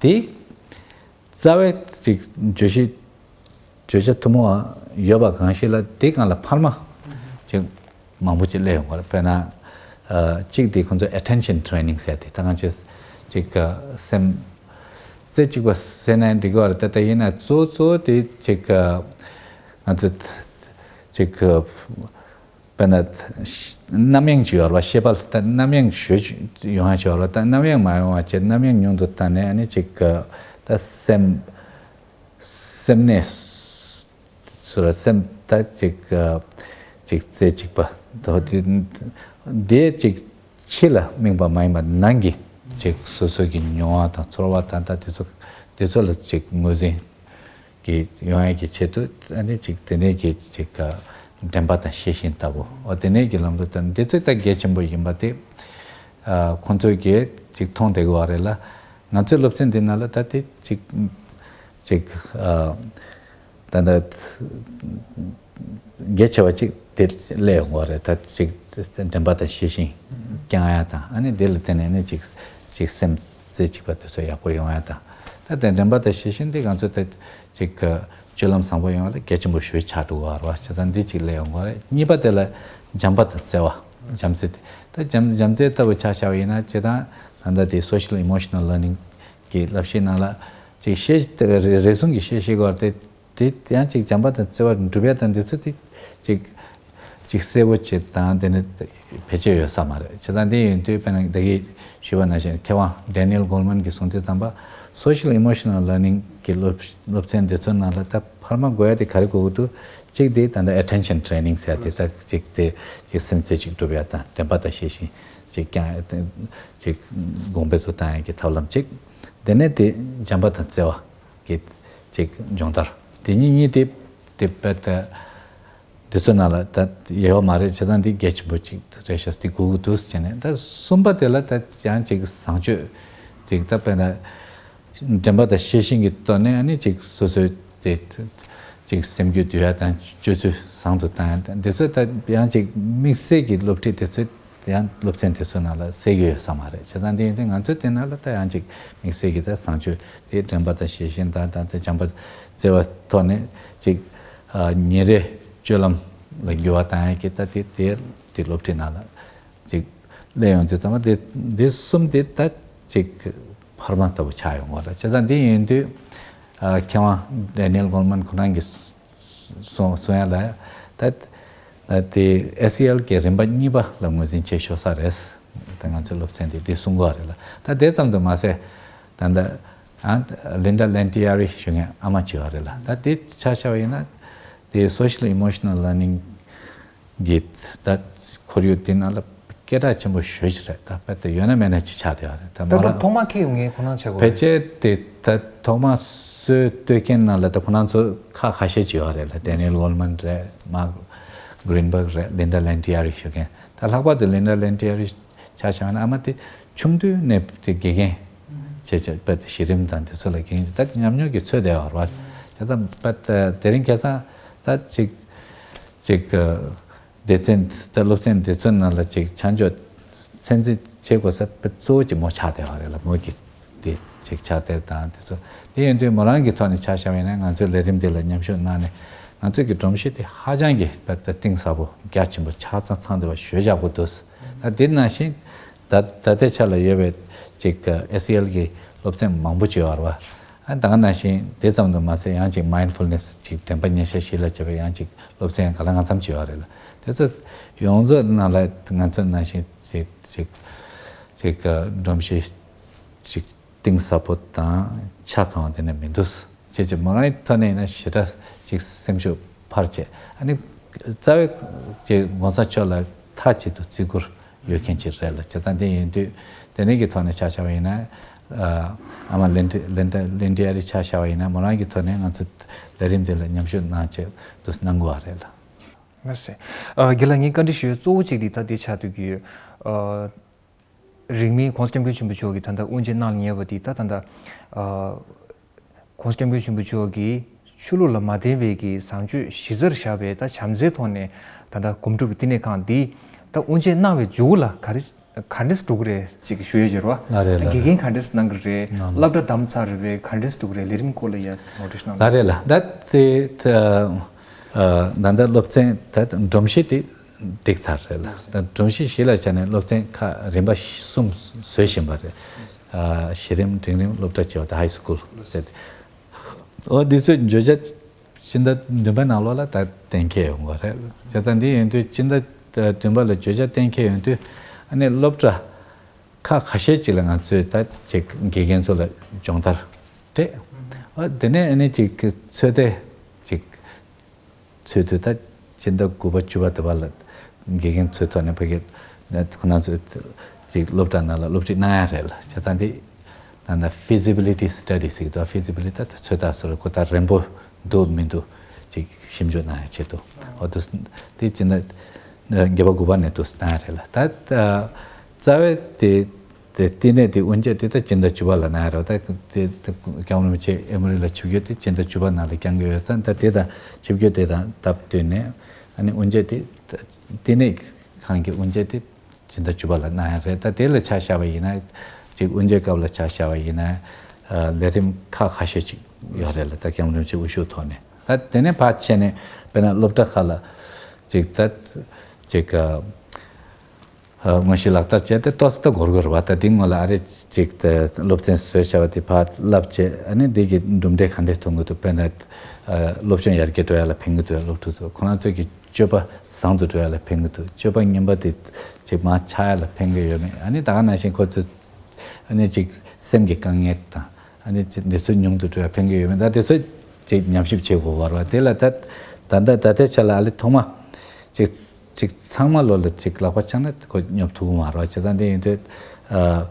དེ། རྩ་བའི་ཅིག་བརྗོད་གཞི་བརྗོད་བྱ་ཐུན་མོང་བ་ཡོད་པ་གང་ཞིག་ལ་དེ་སྒང་ལ་འཕར་མ་ཅིག་མང་པོ་ཅིག་སླེབས་ཡོང་གི་རེད། དཔེར་ན་ཨ་གཅིག་དེ་ཁོང་ཚོ་attention training ཟེར་དེ། ད་གང་ཅི་ཅིག་སེམས་རྩེ་གཅིག་པ་ཟེར་ན་འགྲིག་གི་རེད། ད་ད་ཡིན་ན་གཙོ་གཙོ་དེ་ཅིག་ང་ཚོ་ཅིག་དཔེར་ན་རྣམ་གཡེང་ཅིག་ཡོད་རེད་བ། ཤེས་པ་ལ་ད་རྣམ་གཡེང་ཞེ་ཅིག་ཡོང་ཡ་ཅིག་ཡོད་རེད་བ། ད་རྣམ་གཡེང་མ་ཡོང་བ་བྱས་རྣམ་གཡེང་ཉུང་དུ་བཏང་ནས་ཨ་ནི་ཅིག་ད་སེམས་སེམས་གནས་ཟེར་བ། སེམས་ད་ཅིག་ཅིག་རྩེ་གཅིག་པ་དོ་དེ་དེ་ཅིག་ཕྱི་ལ་དམིགས་པ་མ་ཡིན་པ་ནང་གི་ཅིག་སོ་སོ་གི་མྱོང་བ་དང་ཚོར་བ་ད་ད་དེ་ཚོ་དེ་ དེ་ཚོ་ལ་ཅིག་ངོས་འཛིན་གྱི་ཡོང་ཡ་གི་ཆེད་དུ་ཨ་ནི་ཅིག་དེ་ནས་ཀྱི་ཅིག་འགྲེམས་པ་དང་ཤེས་བཞིན་ལྟ་བུ། འོ་དེ་ནས་ཀྱི་ལམ་ལུགས་དང་འདི་ཚོ་ད་གལ་ཆེན་པོ་ཡིན་པ་དེ་ཁོང་ཚོས་ཀྱི་ཅིག་མཐོང་བསྡད་དགོས་པ་རེད་ལ། ང་ཚོའི་སློབ་ཚན་འདི་ནང་ལ་ད་དེ་ཅིག་ཅིག་ད་ལྟ་གལ་ཆེ་བ་ཅིག་དེ་སླེབས་ཡོང་གི་རེད། ད་ཅིག་འགྲེམས་པ་དང་ཤེས་བཞིན་བསྐྱང་ཡ་དང་ཨ་ནི་དེ་ལ་བརྟེན་ནས་ཨ་ནི་ཅིག་ཅིག་སེམས་རྩེ་གཅིག་པ་དེ་ཚོ་ཡག་པོ་ཡོང་ཡ་དང་། ད་དེ་འགྲེམས་པ་དང་ཤེས་བཞིན་དེ་ང་ཚོ་ད་ཅིག་སྤྱོད་ལམ་བཟང་པོ་ཡོང་བ་ལ་གལ་ཆེན་པོ་ཞེ་པོ་ཆགས་འགྲོ་གི་རེད་བ། བྱས་ཙང་འདི་ཅིག་སླེབས་ཡོང་གི་རེད། གཉིས་པ་དེ་ལ་བྱམས་པ་དང་བརྩེ་བ། བྱམས་བརྩེ་དེ་ད་བྱམས་བྱམས་བརྩེ་ལྟ་བུ་ཆ་བཞག་པ་ཡིན་ན་སྤྱིར་བཏང་ད་ལྟ་དེ་social emotional learning གི་བསླབ་གཞིའི་ནང་ལ་ཅིག་ཤེས་རེ་ཟུང་གི་ཤེས་བྱེད་སྐོར་དེ། དེ་ཡང་ཅིག་བྱམས་པ་དང་བརྩེ་བ་འགྲུབ་ཡ་དང་འདི་ཚོ་དེ་ཅིག་ཅིག་གསལ་པོ་བྱེད་དང་དེ་ནི་བེད་སྤྱོད་ཡོད་ས་མ་རེད། བྱས་ཙང་འདི་ཡིན་དུས་དཔེར་ན་ད་གིན་ཞུས་པ་ནང་བཞིན་མཁས་དབང་Daniel Goleman གྱིས་གསུངས་དུས་ཙམ་པ་social emotional learning གི་སློབ་སློབ་ཚན་འདི་ཚོའི་ནང་ལ་ད་འཕར་མ་དགོས་ཡ་དེ་ག་རེ་དགོས་ཀྱི་འདུག་གཅིག་དེ་ད་ལྟ་attention training ཟེར་ཡ་དེ་ད་གཅིག་དེ་ཅིག་སེམས་རྩེ་ཅིག་སྒྲུབ་ཡ་དང་དྲན་པ་དང་ཤེས་བཞིན་ཅིག་ཀྱང་ཅིག་གོང་འཕེལ་དུ་བཏང་ཡ་གི་ཐབས་ལམ་གཅིག་དེ་ནས་དེ་བྱམས་པ་དང་བརྩེ་བ། གི་ཅིག་སྦྱོང་བརྡར། དེ་གཉིས་གཉིས་དེ་དེ་དཔེ་དེ་འདི་ཚོ་ནང་ལ་ད་ཡོད་མ་རེད། བྱས་ཙང་འདི་གལ་ཆེན་པོ་ཅིག་རེད་ཤག་འདི་དགོས་ཀྱི་འདུག་ཟེར་ནས། ད་གསུམ་པ་དེ་ལ་ད་ཡང་ཅིག་བཟང་སྤྱོད་ཅིག་ད་དཔེར་ན་འགྲེམས་པ་དང་ཤེས་བཞིན་གྱི་ཐོག་ནས་ཨ་ནི་ཅིག་སོ་སོའི་དེ་ཅིག་སེམས་རྒྱུད་བསྡུ་ཡ་དང་སྤྱོད་ཚུལ་བཟང་དུ་བཏང་ཡ་དང་འདི་ཚོ་ད་ཡང་ཅིག་དམིགས་བསལ་གྱི་སློབ་ཁྲིད་དེ་ཚོ། ཡང་སློབ་ཚན་དེ་ཚོ་ནང་ལ་གསལ་གྱི་ཡོད་ས་མ་རེད། བྱས་ཙང་དེ་ཡིན་དུས་ང་ཚོའི་དེ་ནང་ལ་ད་ཡང་ཅིག་དམིགས་བསལ་གྱི་ད་བཟང་སྤྱོད་དེ་དྲན་པ་དང་ཤེས་བཞིན་དང་ད་ལྟ་བྱམས་པ་བརྩེ་བ་ཐོག་ནས་ཅིག་ཉིན་རེའི་སྤྱོད་ལམ་ལ་འགྱུར་བ་བཏང་ཡ་གི་ད་དེ་དེ་དེ་སློབ་ཁྲིད་ནང་ལ་ཅིག་སླེབས་ཡོང་དུས་ཙམ་པ་དེ་དེ་གསུམ་དེ་ད་ཅིག་འཕར་མ་ལྟ་བུ་ཆགས་ཡོང་གི་རེད། བྱས་ཙང་དེ་ཡིན་དུས་མཁས་དབང་Daniel Goleman ཁོ་རང་གིས། སོང་སོང་ཡ་ལ་ད་ད་དེ་ཨེ་སི་ཨེལ་གྱི་རིམ་པ་གཉིས་པ་ལ་ངོས་འཛིན་བྱེད་ཤོག་ས་རེད། ད་ང་ཚོའི་སློབ་ཚན་དེ་དེ་གསུང་གི་རེད་ལ། ད་དེ་ཙམ་དུ་མ་ཟད་ད་ད་ཨ་Linda Lantieri ཞུ་མཁན་ཨ་མ་ཅིག་ཡོད་རེད་ལ། ད་དེ་ཆ་བཞག་པ་ཡིན་ན་དེ་social emotional learning གི་ད་ཁོར་ཡུག་དེ་ནང་ལ་སྐད་གྲགས་ཆེན་པོ་ཞེ་ཅིག་རེད། ད་དཔེ་དེ་ཡོད་ན་མེད་ན་ཅིག་ཆགས་བསྡད་ཡོད་རེད། ད་ད་མོ་དུང་རང་ཐོག་མ་ཁྱེད་ཡོང་ངས་ཁོ་ན་བྱ་དགོས་ཕལ་རེད། ཆེར་དེ་ད་ཐོག་མ་སྲོལ་གཏོད་མཁན་ནང་ལ་ད་ཁོ་རང་ཚོ་ཁག་ཁ་ཤས་ཅིག་ཡོད་རེད་ལ། Daniel Goleman རེད། Mark Greenberg རེད། Linda Lantieri ཞུ་མཁན། ད་ལྷག་པར་དུ་Linda Lantieri ཆ་བཞག་ན་ཨ་མ་དེ་ཆུང་དུས་ནས་དེ་དགེ་རྒན་བྱས་བྱས་དཔེ་དེ་གཞི་རིམ་དང་དེ་ཚོ་ལ་དགེ་རྒན་ད་ཉམས་མྱོང་གི་ཚོད་བསྡད་ཡོད་རེད་བ། བྱས་ཙང་དཔེ་དེ་རིང་ཁ་སང་ད་ཅིག་ཅིག་སྡེ་ཚན་ད་སློབ་ཚན་སྡེ་ཚན་ནང་ལ་ཅིག་ཆ་འཇོག་ཚད་འཛིན་བྱེད་དགོས་ས་དཔེ་གཙོ་བོ་ཅིག་མོ་ཆགས་བསྡད་པ་རེད་ལ། མོ་གི་དེ་ཅིག་ཕྱག་དེབ་དང་དེ་ཚོ་དེ་ཡིན་དུས་མོ་རང་གི་ཐོག་ནས་ཆ་བཞག་པ་ཡིན་ན་ང་ཚོའི་ལས་རིམ་འདི་ལ་མཉམ་ཞུགས་གནང་ནས་ང་ཚོས་ཀྱི་སྒྲོམ་གཞི་དེ་ཧ་ཅང་གི་དཔེ་ད་གཏིང་ཟབ་པོ་རྒྱ་ཆེན་པོ་ཆ་ཚང་ཚང་བསྡད་པ་ཞེ་པོ་ཡག་པོ་འདུག་ད་དེ་ནང་བཞིན་ད་ད་ལྟའི་ཆ་ལ་ཡོད་པའི་ཅིག་ཨེ་སི་ཨེལ་གི་སློབ་ཚན་མང་པོ་ཅིག་ཡོད་རེད་བ། ཨ་ད་ག་ནང་བཞིན་དེ་ཙམ་དུ་མ་ཟད་ཡང་ཅིག་mindfulness ཅིག་དྲན་པ་ཉེར་ཞག་གཞི་ལ་བྱས་པའི་ཡང་ཅིག་སློབ་ཚན་ག་ལ་གང་འཚམ་ཅིག་ཡོད་རེད་ལ། དེ་ཚོ་ཡོངས་རྫོགས་ནང་ལ་ང་ཚོ་ནང་བཞིན་ཅིག་ཅིག་ཅིག་སྒྲོམ་གཞི་ཅིག་གཏིང་ཟབ་པོ་དང་ཆ་ཚང་བ་དེ་ནས་མི་འདུག་བྱས་ཙང་མོ་རང་གི་ཐོག་ནས་ཡིན་ན་ཞེ་དྲག་ཅིག་སེམས་ཤུགས་འཕར་བྱས། ཨ་ནི་རྩ་བའི་ཅིག་༸གོང་ས་མཆོག་ལ་མཐའ་གཅིག་ཏུ་བརྩི་བཀུར་ཡོད་མཁན་ཅིག་རེད་ལ། བྱས་ཙང་དེ་ཡིན་དུས་དེ་ནས་ཀྱི་ཐོག་ནས་ཆ་བཞག་པ་ཡིན་ན་ཨ་མ་ལིན་ཌི་ལིན་ཌི་ལིན་ཌི་ཨ་རི་ཆ་བཞག་པ་ཡིན་ན་མོ་རང་གི་ཐོག་ནས་ང་ཚོ་ལས་རིམ་དེ་ལ་མཉམ་ཞུགས་གནང་ཆེད་དུ་གནང་དགོས་པ་རེད་ལ། ལགས་སེ། ཨ་རྒན་ལགས་ངས་བཀའ་འདྲི་ཞུ་ཡ་གཙོ་བོ་གཅིག་དེ་ད་དེ་ཆགས་བསྡད་ཀྱི་ཡོད། ཨ། རིང་མིན་༸གོང་ས་༸སྐྱབས་མགོན་ཆེན་པོ་མཆོག་གིས་ད་ལྟ་དབུ་འབྱེད་གནང་ལ་ཉེ་བ་འདི་ད་ད་ལྟ་ཨ་༸གོང་ས་༸སྐྱབས་མགོན་ཆེན་པོ་མཆོག་གིས་ཆོས་ལུགས་ལ་མ་བརྟེན་པའི་གི་བཟང་སྤྱོད་གཞི་རྩར་བཞག་པའི་ད་བྱམས་བརྩེའི་ཐོག་ནས་ད་ལྟ་སྒོམ་སྒྲུབ་ཀྱི་བསྟི་གནས་ཁང་འདི་ད་དབུ་འབྱེད་གནང་བའི་མཇུག་ལ་ག་རེ་ག་འདྲས་འགྲོ་གི་རེད་ཅིག་ཞུ་ཡས་ཡོད་རེད་བ། ལགས་རེད་ལགས་དགེ་རྒན་ག་འདྲས་གནང་གི་རེད། ལགས་ལགས། སློབ་གྲྭ་བདམས་ཚར་རེད་པས་ག་འདྲས་འགྲོ་གི་རེད། ལས་རིམ་སྐོར་ལ་ཡ་ངོ་སྤྲོད་ཞིག་གནང་རོགས། ལགས་རེད་ལགས། ད་དེ་ད་ཨ་ད་ལྟ་སློབ་ཚན་ད་སྒྲོམ་གཞི་དེ་སྒྲིག་ཚར་རེད་ལ། ད་སྒྲོམ་གཞི་གཞི་ལ་བྱས་ནས་སློབ་ཚན་ཁག་རིམ་པ་གསུམ་བཟོས་བཞིན་པ་རེད། ཨ་གཞི་རིམ་འབྲིང་རིམ་སློབ་གྲྭ་བྱས་པ་དང་ཧའི་སི་ཀུལ་ཟེར་ཏེ། འོ་འདི་ཚོའི་བརྗོད་བྱ་སྤྱི་ཟླ་བདུན་པའི་ནང་ལོགས་ལ་ད་གཏན་འཁེལ་ཡོང་གི་རེད། བྱས་ཙང་འདི་ཡིན་དུས་སྤྱི་ཟླ་བདུན་པ་ལ་བརྗོད་བྱ་གཏན་འཁེལ་ཡོང་དུས་ཨ་ནི་སློབ་གྲྭ་ཁག་ཁ་ཤས་ཅིག་ལ་ང་ཚོས་ད་ཅིག་དགེ་རྒན་ཚོ་ལ་སྦྱོང་བརྡར་སྤྲད། ཨ་དེ་ནས་ཨ་ནི་ཅིག་ཚོད་ལྟ་ཅིག་ཚུལ་དུ་ད་སྤྱི་ཟླ་དགུ་པ་བཅུ་པ་དེ་བར་ལ་དགེ་རྒན་ཚོའི་ཐོག་ནས་ཕ་གི་ཁོ་ན་ཚོས་ཅིག་སློབ་གྲྭ་ནང་ལ་སློབ་ཁྲིད་གནང་ཡ་རེད་ལ། བྱས་ཙང་འདི་ ད་ལྟ་feasibility study ཟེར་གྱི་འདུག feasibility ད་ཚོད་ལྟ་ཟེར་ཁོ་ད་རན་པོ་འདུག་མི་འདུག་ཅིག་ཞིབ་འཇུག་གནང་ཡ་ཆེད་དུ་འོ་དུ་དེ་སྤྱི་ཟླ་བརྒྱད་པ་དགུ་པ་ནས་དུ་གནང་ཡ་རེད་ལ། ད་རྩ་བའི་དེ་དེ་བསྟི་གནས་དེ་དབུ་འབྱེད་དེ་ད་སྤྱི་ཟླ་བཅུ་པ་ལ་གནང་ཡ་རེད། ད་དེ་སྐྱབས་མགོན་རིན་པོ་ཆེ་ཨེ་མོ་རི་ལ་ཆིབས་བསྒྱུར་དེ་སྤྱི་ཟླ་བཅུ་པ་ནང་ལ་བསྐྱང་གི་ཡོད་ཙང་། ད་དེ་དང་ཆིབས་བསྒྱུར་དེ་དང་སྟབས་བསྟུན་ནས་ཨ་ནི་དབུ་འབྱེད་དེ་བསྟི་གནས་ཁང་གི་དབུ་འབྱེད་དེ་སྤྱི་ཟླ་བཅུ་པ་ལ་གནང་ཡ་རེད། ད་དེ་ལ་ཆ་བཞག་པ་ཡིན་ན་ཅིག་དབུ་འབྱེད་སྐབས་ལ་ཆ་བཞག་པ་ཡིན་ན་ལས་རིམ་ཁག་ཁ་ཤས་ཅིག་ཡོད་རེད་ལ། ད་སྐྱབས་མགོན་རིན་པོ་ཆེ་དབུ་བཞུགས་ཐོག་ནས་ད་དེ་ནས་ཕར་ཕྱིན་ནས་དཔེར་ན་སློབ་གྲྭ་ཁག་ལ་ཅིག་ད་ཅིག་དངོས་གཞི་ལག་བསྟར་བྱས་ཏེ་ཏོག་ཙམ་ད་འགོར་དགོས་རེད་བ། ད་འདི་སྔོན་ལ་ཨ་རེ་ཅིག་ད་སློབ་ཚན་བཟོས་བྱ་བ་དེ་ཕར་བསླབ་བྱས་ཨ་ནི་འདི་གི་གྲུབ་འབྲས་ག་འདྲས་ཐོན་གི་འདུག་དཔེར་ན་སློབ་སྦྱོང་ཡར་རྒྱས་འགྲོ་ཡ་ལ་ཕན་གི་འདུག་སློབ་ཕྲུག་ཚོ་ཁོ་རང་ཚོ་གི་སྤྱོད་པ་བཟང་དུ་འགྲོ་ཡ་ལ་ཕན་གི་འདུག་སྤྱོད་པ་ངན་པ་དེ་ཅིག་མར་ཆག་ཡ་ལ་ཕན་གི་ཡོད་མེད། ཨ་ནི་ད་ག་ནང་བཞིན་ཁོ་ཚོ་ཨ་ནི་ཅིག་སེམས་ཀྱི་དཀའ་ངལ་དང་ཨ་ནི་ཅིག་འདི་ཚོ་ཉུང་དུ་འགྲོ་ཡ་ཕན་གི་ཡོད་མེད། ད་འདི་ཚོ་ཅིག་ཉམས་ཞིབ་བྱེད་དགོས་པ་རེད་བ། དེ་ལ་ད་ད་ད་ད་ལྟའི་ཆ་ལ་ཨ་ལེ་ཐོག་མ་ཅིག་ཅིག་ཚང་མ་ལོ་ལ་ཅིག་ལག་པ་འཆང་ན་ཁོ་སྙོབ་ཐུབ་ཀྱི་མ་རེད་བ། བྱས་ཙང་དེ་ཡིན་དུས་ཨ།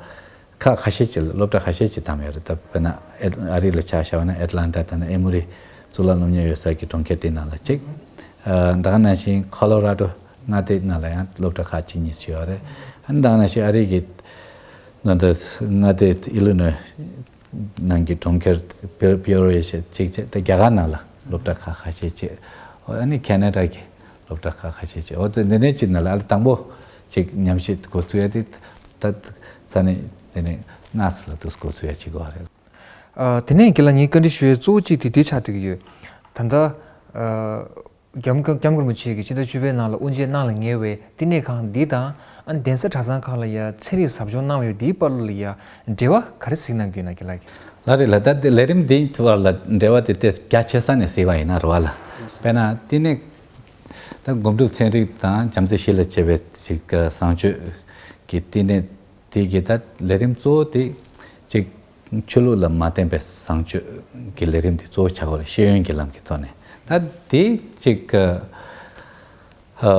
ཁག་ཁ་ཤས་ཅིག་ལ་སློབ་གྲྭ་ཁ་ཤས་ཅིག་བདམས་ཡོད་རེད། ད་དཔེར་ན་ཨེ་ཨ་རི་ལ་ཆ་བཞག་པ་ན་ཨེ་ཊ་ལན་ཊ་དང་ཨེ་མོ་རི་གཙུག་ལག་སློབ་གཉེར་ཡོད་ས་ཀྱི་གྲོང་ཁྱེར་དེ་ནང་ལ་གཅིག་ཨ་ད་ག་ནང་བཞིན་ཁོ་ལོ་ར་ཌོ་མངའ་སྡེ་ནང་ལ་ཡང་སློབ་གྲྭ་ཁག་གཅིག་གཉིས་ཤིག་ཡོད་རེད། ཨ་ནི་ད་ག་ནང་བཞིན་ཨ་རི་གི་ནང་དུ་མངའ་སྡེ་ཨི་ལི་ནོའི་ནང་གི་གྲོང་ཁྱེར་པི་པི་ཨོ་ཡ་ཞིག་གཅིག་བྱས། ད་རྒྱ་གར་ནང་ལ་སློབ་གྲྭ་ཁག་ཁ་ཤས་ཅིག་ཨ་ནི་ཁེ་ན་ཌ་གི་སློབ་གྲྭ་ཁག་ཁ་ཤས་ཅིག་འོ་དེ་འདི་འདྲའི་ཅིག་ནང་ལ་ཨ་ལེ་དང་པོ་ཅིག་ཉམས་ཞིབ་འགོ་ཚུགས་ཡ་དེ་ད་ས་གནས་དེ་ནས་སྔ་ས་ལ་དུ་འགོ་ཚུགས་ཡ་ཅིག་གོ་རེད། ཨ་དེ་ནས་རྒན་ལགས་ངས་བཀའ་འདྲི་ཞུ་ཡ་གཙོ་བོ་གཅིག་དེ་དེ་ཆགས་བསྡད་ཀྱི་ཡོད། ད་ལྟ་ཨ་སྐྱབས་སྐྱབས་མགོན་རིན་པོ་ཆེ་གིས་སྤྱི་ཟླ་བཅུ་པའི་ནང་ལ་དབུ་འབྱེད་གནང་ལ་ཉེ་བའི་བསྟི་གནས་ཁང་འདི་དང་ཨ་གདན་ས་གྲྭ་ཚང་ཁག་ལ་ཡ་ཚན་རིག་ཟབ་སྦྱོང་གནང་བའི་འདིའི་བར་ལ་ཡ་འབྲེལ་བ་ག་རེ་གཟིགས་གནང་གི་ཡོད་ན་རྒན་ལགས་ཀྱིས། ལགས་རེད་ལགས། ད་དེ་ལས་རིམ་འདིའི་བར་ལ་འབྲེལ་བ་དེ་ཏོག་ཙམ་རྒྱ་ཆེ་ས་ནས་གཟིགས་པ་ཡིན་ན་རེད་བ་ལ། དཔེར་ན་བསྟི་གནས་ད་སྒོམ་སྒྲུབ་ཚན་རིག་དང་བྱམས་བརྩེ་ཞི་ལ་བཅས་པའི་ཅིག་བཟང་སྤྱོད་ཀྱི་བསྟི་གནས་དེ་གི་ད་ལས་རིམ་གཙོ་བོ་དེ་ཅིག་ཆོས་ལུགས་ལ་མ་བརྟེན་པའི་བཟང་སྤྱོད་ཀྱི་ལས་རིམ་དེ་གཙོ་བོ་ཆགས་ཀྱི་ཡོད་རེད། ཤེས་ཡོན་གྱི་ལམ་གྱི་ཐོག་ནས། ད་དེ་ཅིག་ཨ་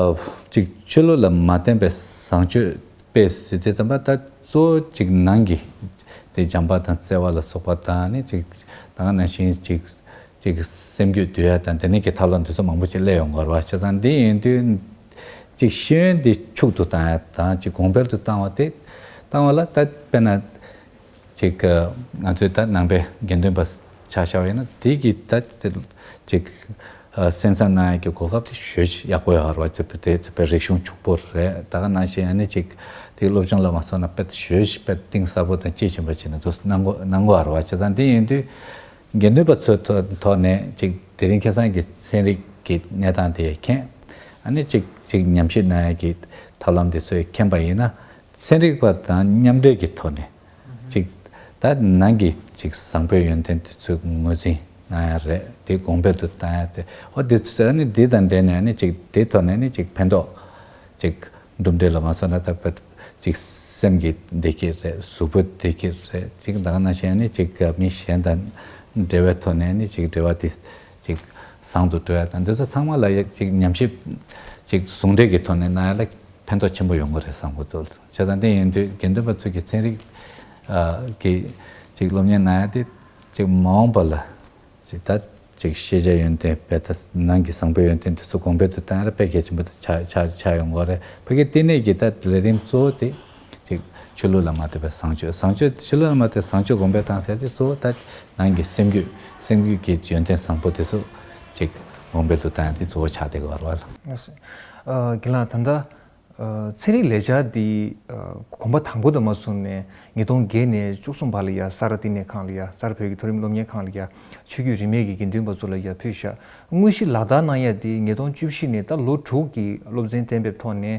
ཅིག་ཆོས་ལུགས་ལ་མ་བརྟེན་པའི་བཟང་སྤྱོད་དཔེ་ཟེར་དུས་ཙམ་པ་ད་གཙོ་བོ་ཅིག་ནང་གི་དེ་བྱམས་པ་དང་བརྩེ་བ་ལ་སོགས་པ་དང་ནི་ཅིག་ད་ག་ནང་བཞིན་ཅིག་ཅིག་སེམས་རྒྱུད་འདུལ་ཡ་དང་དེ་ནས་ཀྱི་ཐབས་ལམ་དེ་ཚོ་མང་པོ་ཅིག་སླེབས་ཡོང་གི་ཡོད་རེད་བ། བྱས་ཙང་འདི་ཡིན་དུས་ཅིག་ཤེས་ཡོན་འདི་ཕྱུག་ཏུ་བཏང་ཡ་དང་ཅིག་གོང་འཕེལ་དུ་བཏང་བ་དེ་བཏང་བ་ལ་ད་དཔེར་ན་ཅིག་ང་ཚོའི་ད་ནང་པའི་དགེ་འདུན་པ་ཆ་བཞག་པ་ཡིན་ན་དེ་གི་ད་ཅིག་སེམས་བསམ་གནང་ཡ་གི་གོ་སྐབས་དེ་ཞེ་ཅིག་ཡག་པོ་ཡོད་རེད་བ། དེ་དེ་དཔེ་རིག་གཞུང་ཕྱུག་པོ་རེད། ད་ག་ནང་བཞིན་ཨ་ནི་ཅིག་དེ་སློབ་སྦྱོང་ལ་མ་སོང་ན་དཔེ་ཞེ་ཅིག་དཔེ་གཏིང་ཟབ་པོ་དང་དཔྱིས་ཕྱིན་པ་བྱས་ན་དུ་གནང་གོ་གནང་གོ་རེད་བ། བྱས་ཙང་དེ་ཡིན་དུས། དགེ་འདུན་པ་ཚོའི་ཐོག་ཐོག་ནས་ཅིག་དེ་རིང་ཁ་སང་གི་ཚན་རིག་གི་གནས་སྟངས་དེ་མཁྱེན། ཨ་ནི་ཅིག་ཅིག་ཉམས་ཞིབ་གནང་ཡ་གི་ཐབས་ལམ་དེ་ཚོ་མཁྱེན་པ་ཡིན་ན་ཚན་རིག་པ་དང་མཉམ་འབྲེལ་གྱི་ཐོག་ནས་ཅིག་ད་ནང་གི་ཅིག་བཟང་པོའི་ཡོན་ཏན་དེ་ཚོ་ངོས་འཛིན་གནང་ཡ་རེད། དེ་གོང་འཕེལ་དུ་བཏང་ཡ་དེ་འོ་དེ་ཚོ་ཨ་ནི་དེ་དང་འབྲེལ་ནས་ཨ་ནི་ཅིག་དེའི་ཐོག་ནས་ཨ་ནི་ཅིག་ཕན་ཐོགས། ཅིག་གྲུབ་འབྲས་ལ་མ་སོང་ན་ད་དཔེ་ཅིག་སེམས་ཀྱི་བདེ་སྐྱིད་རེད། གཟུགས་པོ་བདེ་སྐྱིད་རེད། ཅིག་ད་ག་ནང་བཞིན་ནི་ཅིག་མི་གཞན་དང་འབྲེལ་བའི་ཐོག་ནས་ནི་ཅིག་འབྲེལ་བ་དེ་ཅིག་བཟང་དུ་འགྲོ་ཡ་དང་འདི་ཚོ་ཚང་མ་ལ་ཡ་ཅིག་ཉམས་ཞིབ་ཅིག་ཟུང་འབྲེལ་གྱི་ཐོག་ནས་གནང་ཡ་ལ་ཕན་ཐོགས་ཆེན་པོ་ཡོང་གི་རེད་བསམ་གྱི་འདུག་བྱས་ཙང་དེ་ཡིན་དུས་དགེ་འདུན་པ་ཚོ་གི་ཚན་རིག་ཨ་གི་ཅིག་སློབ་གཉེར་གནང་ཡ་དེ་ཅིག་མ་འོངས་པ་ལ། ཅིག་ད་ཅིག་ཤེས་བྱ་ཡོན་ཏན་དཔེ་ད་ནང་གི་བཟང་པོའི་ཡོན་ཏན་དེ་ཚོ་གོང་འཕེལ་དུ་བཏང་ཡ་ལ་དཔེ་གལ་ཆེན་པོ་དེ་ཆགས་ཆགས་ཆགས་ཡོང་གི་རེད། ཕ་གི་བསྟི་གནས་ཀྱི་ད་ལས་རིམ་གཙོ་བོ་དེ་ཅིག་ཆོས་ལུགས་ལ་མ་ལྟོས་པའི་བཟང་སྤྱོད་བཟང་སྤྱོད་ཆོས་ལུགས་ལ་མ་ལྟོས་བཟང་སྤྱོད་གོང་འཕེལ་བཏང་ཟེར་དེ་གཙོ་བོ་ད་ནང་གི་སེམས་རྒྱུད་སེམས་རྒྱུད་ཀྱི་ཡོན་ཏན་བཟང་པོ་དེ་ཚོ་ཅིག་གོང་འཕེལ་དུ་བཏང་ཡ་དེ་གཙོ་བོ་ཆགས་བསྡད་ཀྱི་ཡོད་རེད་བ། ལགས་སོ། ཨ་རྒན་ལགས་ད་ལྟ། ཚན་རིག་ལས་འཆར་འདི་གོམ་པ་དང་པོ་དང་མ་བཟུང་ནས་ཉིས་སྟོང་བརྒྱད་ནས་བཅུ་གསུམ་བར་ལ་ཡ་ས་རཱ་བསྟི་གནས་ཁང་ལ་ཡ་ས་རཱ་བོད་ཀྱི་མཐོ་རིམ་སློབ་གཉེར་ཁང་ལ་ཡ་ཆོས་བརྒྱུད་རིས་མེད་ཀྱི་དགེ་འདུན་པ་ཚོ་ལ་ཡ་ཕུལ་བཞག་དངོས་གཞི་ལག་བསྟར་གནང་ཡ་འདི་ཉིས་སྟོང་བཅུ་བཞི་ནས་ད་ལོ་དྲུག་གི་སློབ་ཚན་གཏན་འབེབས་ཐོག་ནས་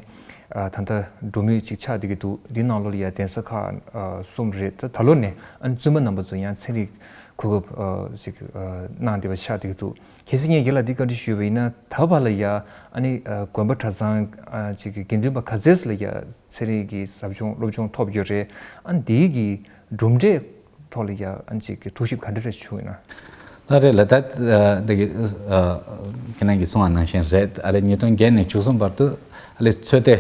ད་ལྟ་འགྲོ་མུས་ཅིག་ཆགས་བསྡད་ཀྱི་འདུག་འདི་ནང་ལོགས་ལ་ཡ་གདན་ས་ཁག་གསུམ་རེད། ད་ད་ལོ་ནས་ཨ་ནི་བཙུན་མ་རྣམ་པ་ཚོ་ཡང་ཚན་རིག་གོ་སྐབས་ཅིག་གནང་བསྡད་པ་ཆགས་བསྡད་ཀྱི་འདུག་གལ་སྲིད་ངས་རྒན་ལགས་འདི་བཀའ་འདྲི་ཞུས་པ་ཡིན་ན་ད་བར་ལ་ཡ་ཨ་ནི་དགོན་པ་གྲྭ་ཚང་ཅིག་གི་དགེ་འདུན་པ་ག་ཚད་ལ་ཡ་ཚན་རིག་གི་ཟབ་སྦྱོང་སློབ་སྦྱོང་ཐོབ་ཡོད་རེད། ཨ་ནི་འདིའི་གི་གྲུབ་འབྲས་ཐོག་ལ་ཡ་ཨ་ནི་ཅིག་གི་ཐུགས་ཞིབ་ག་འདྲ་རེ་བྱུང་ཡོད་ན། ལགས་རེད་ལགས། ད་འདི་གི་ཁྱེད་རང་གིས་གསུངས་པ་ནང་བཞིན་རེད། ཨ་ལེ་ཉིས་སྟོང་བརྒྱད་ནས་བཅུ་གསུམ་བར་དུ་ཨ་ལེ་ཚོད་ལྟའི་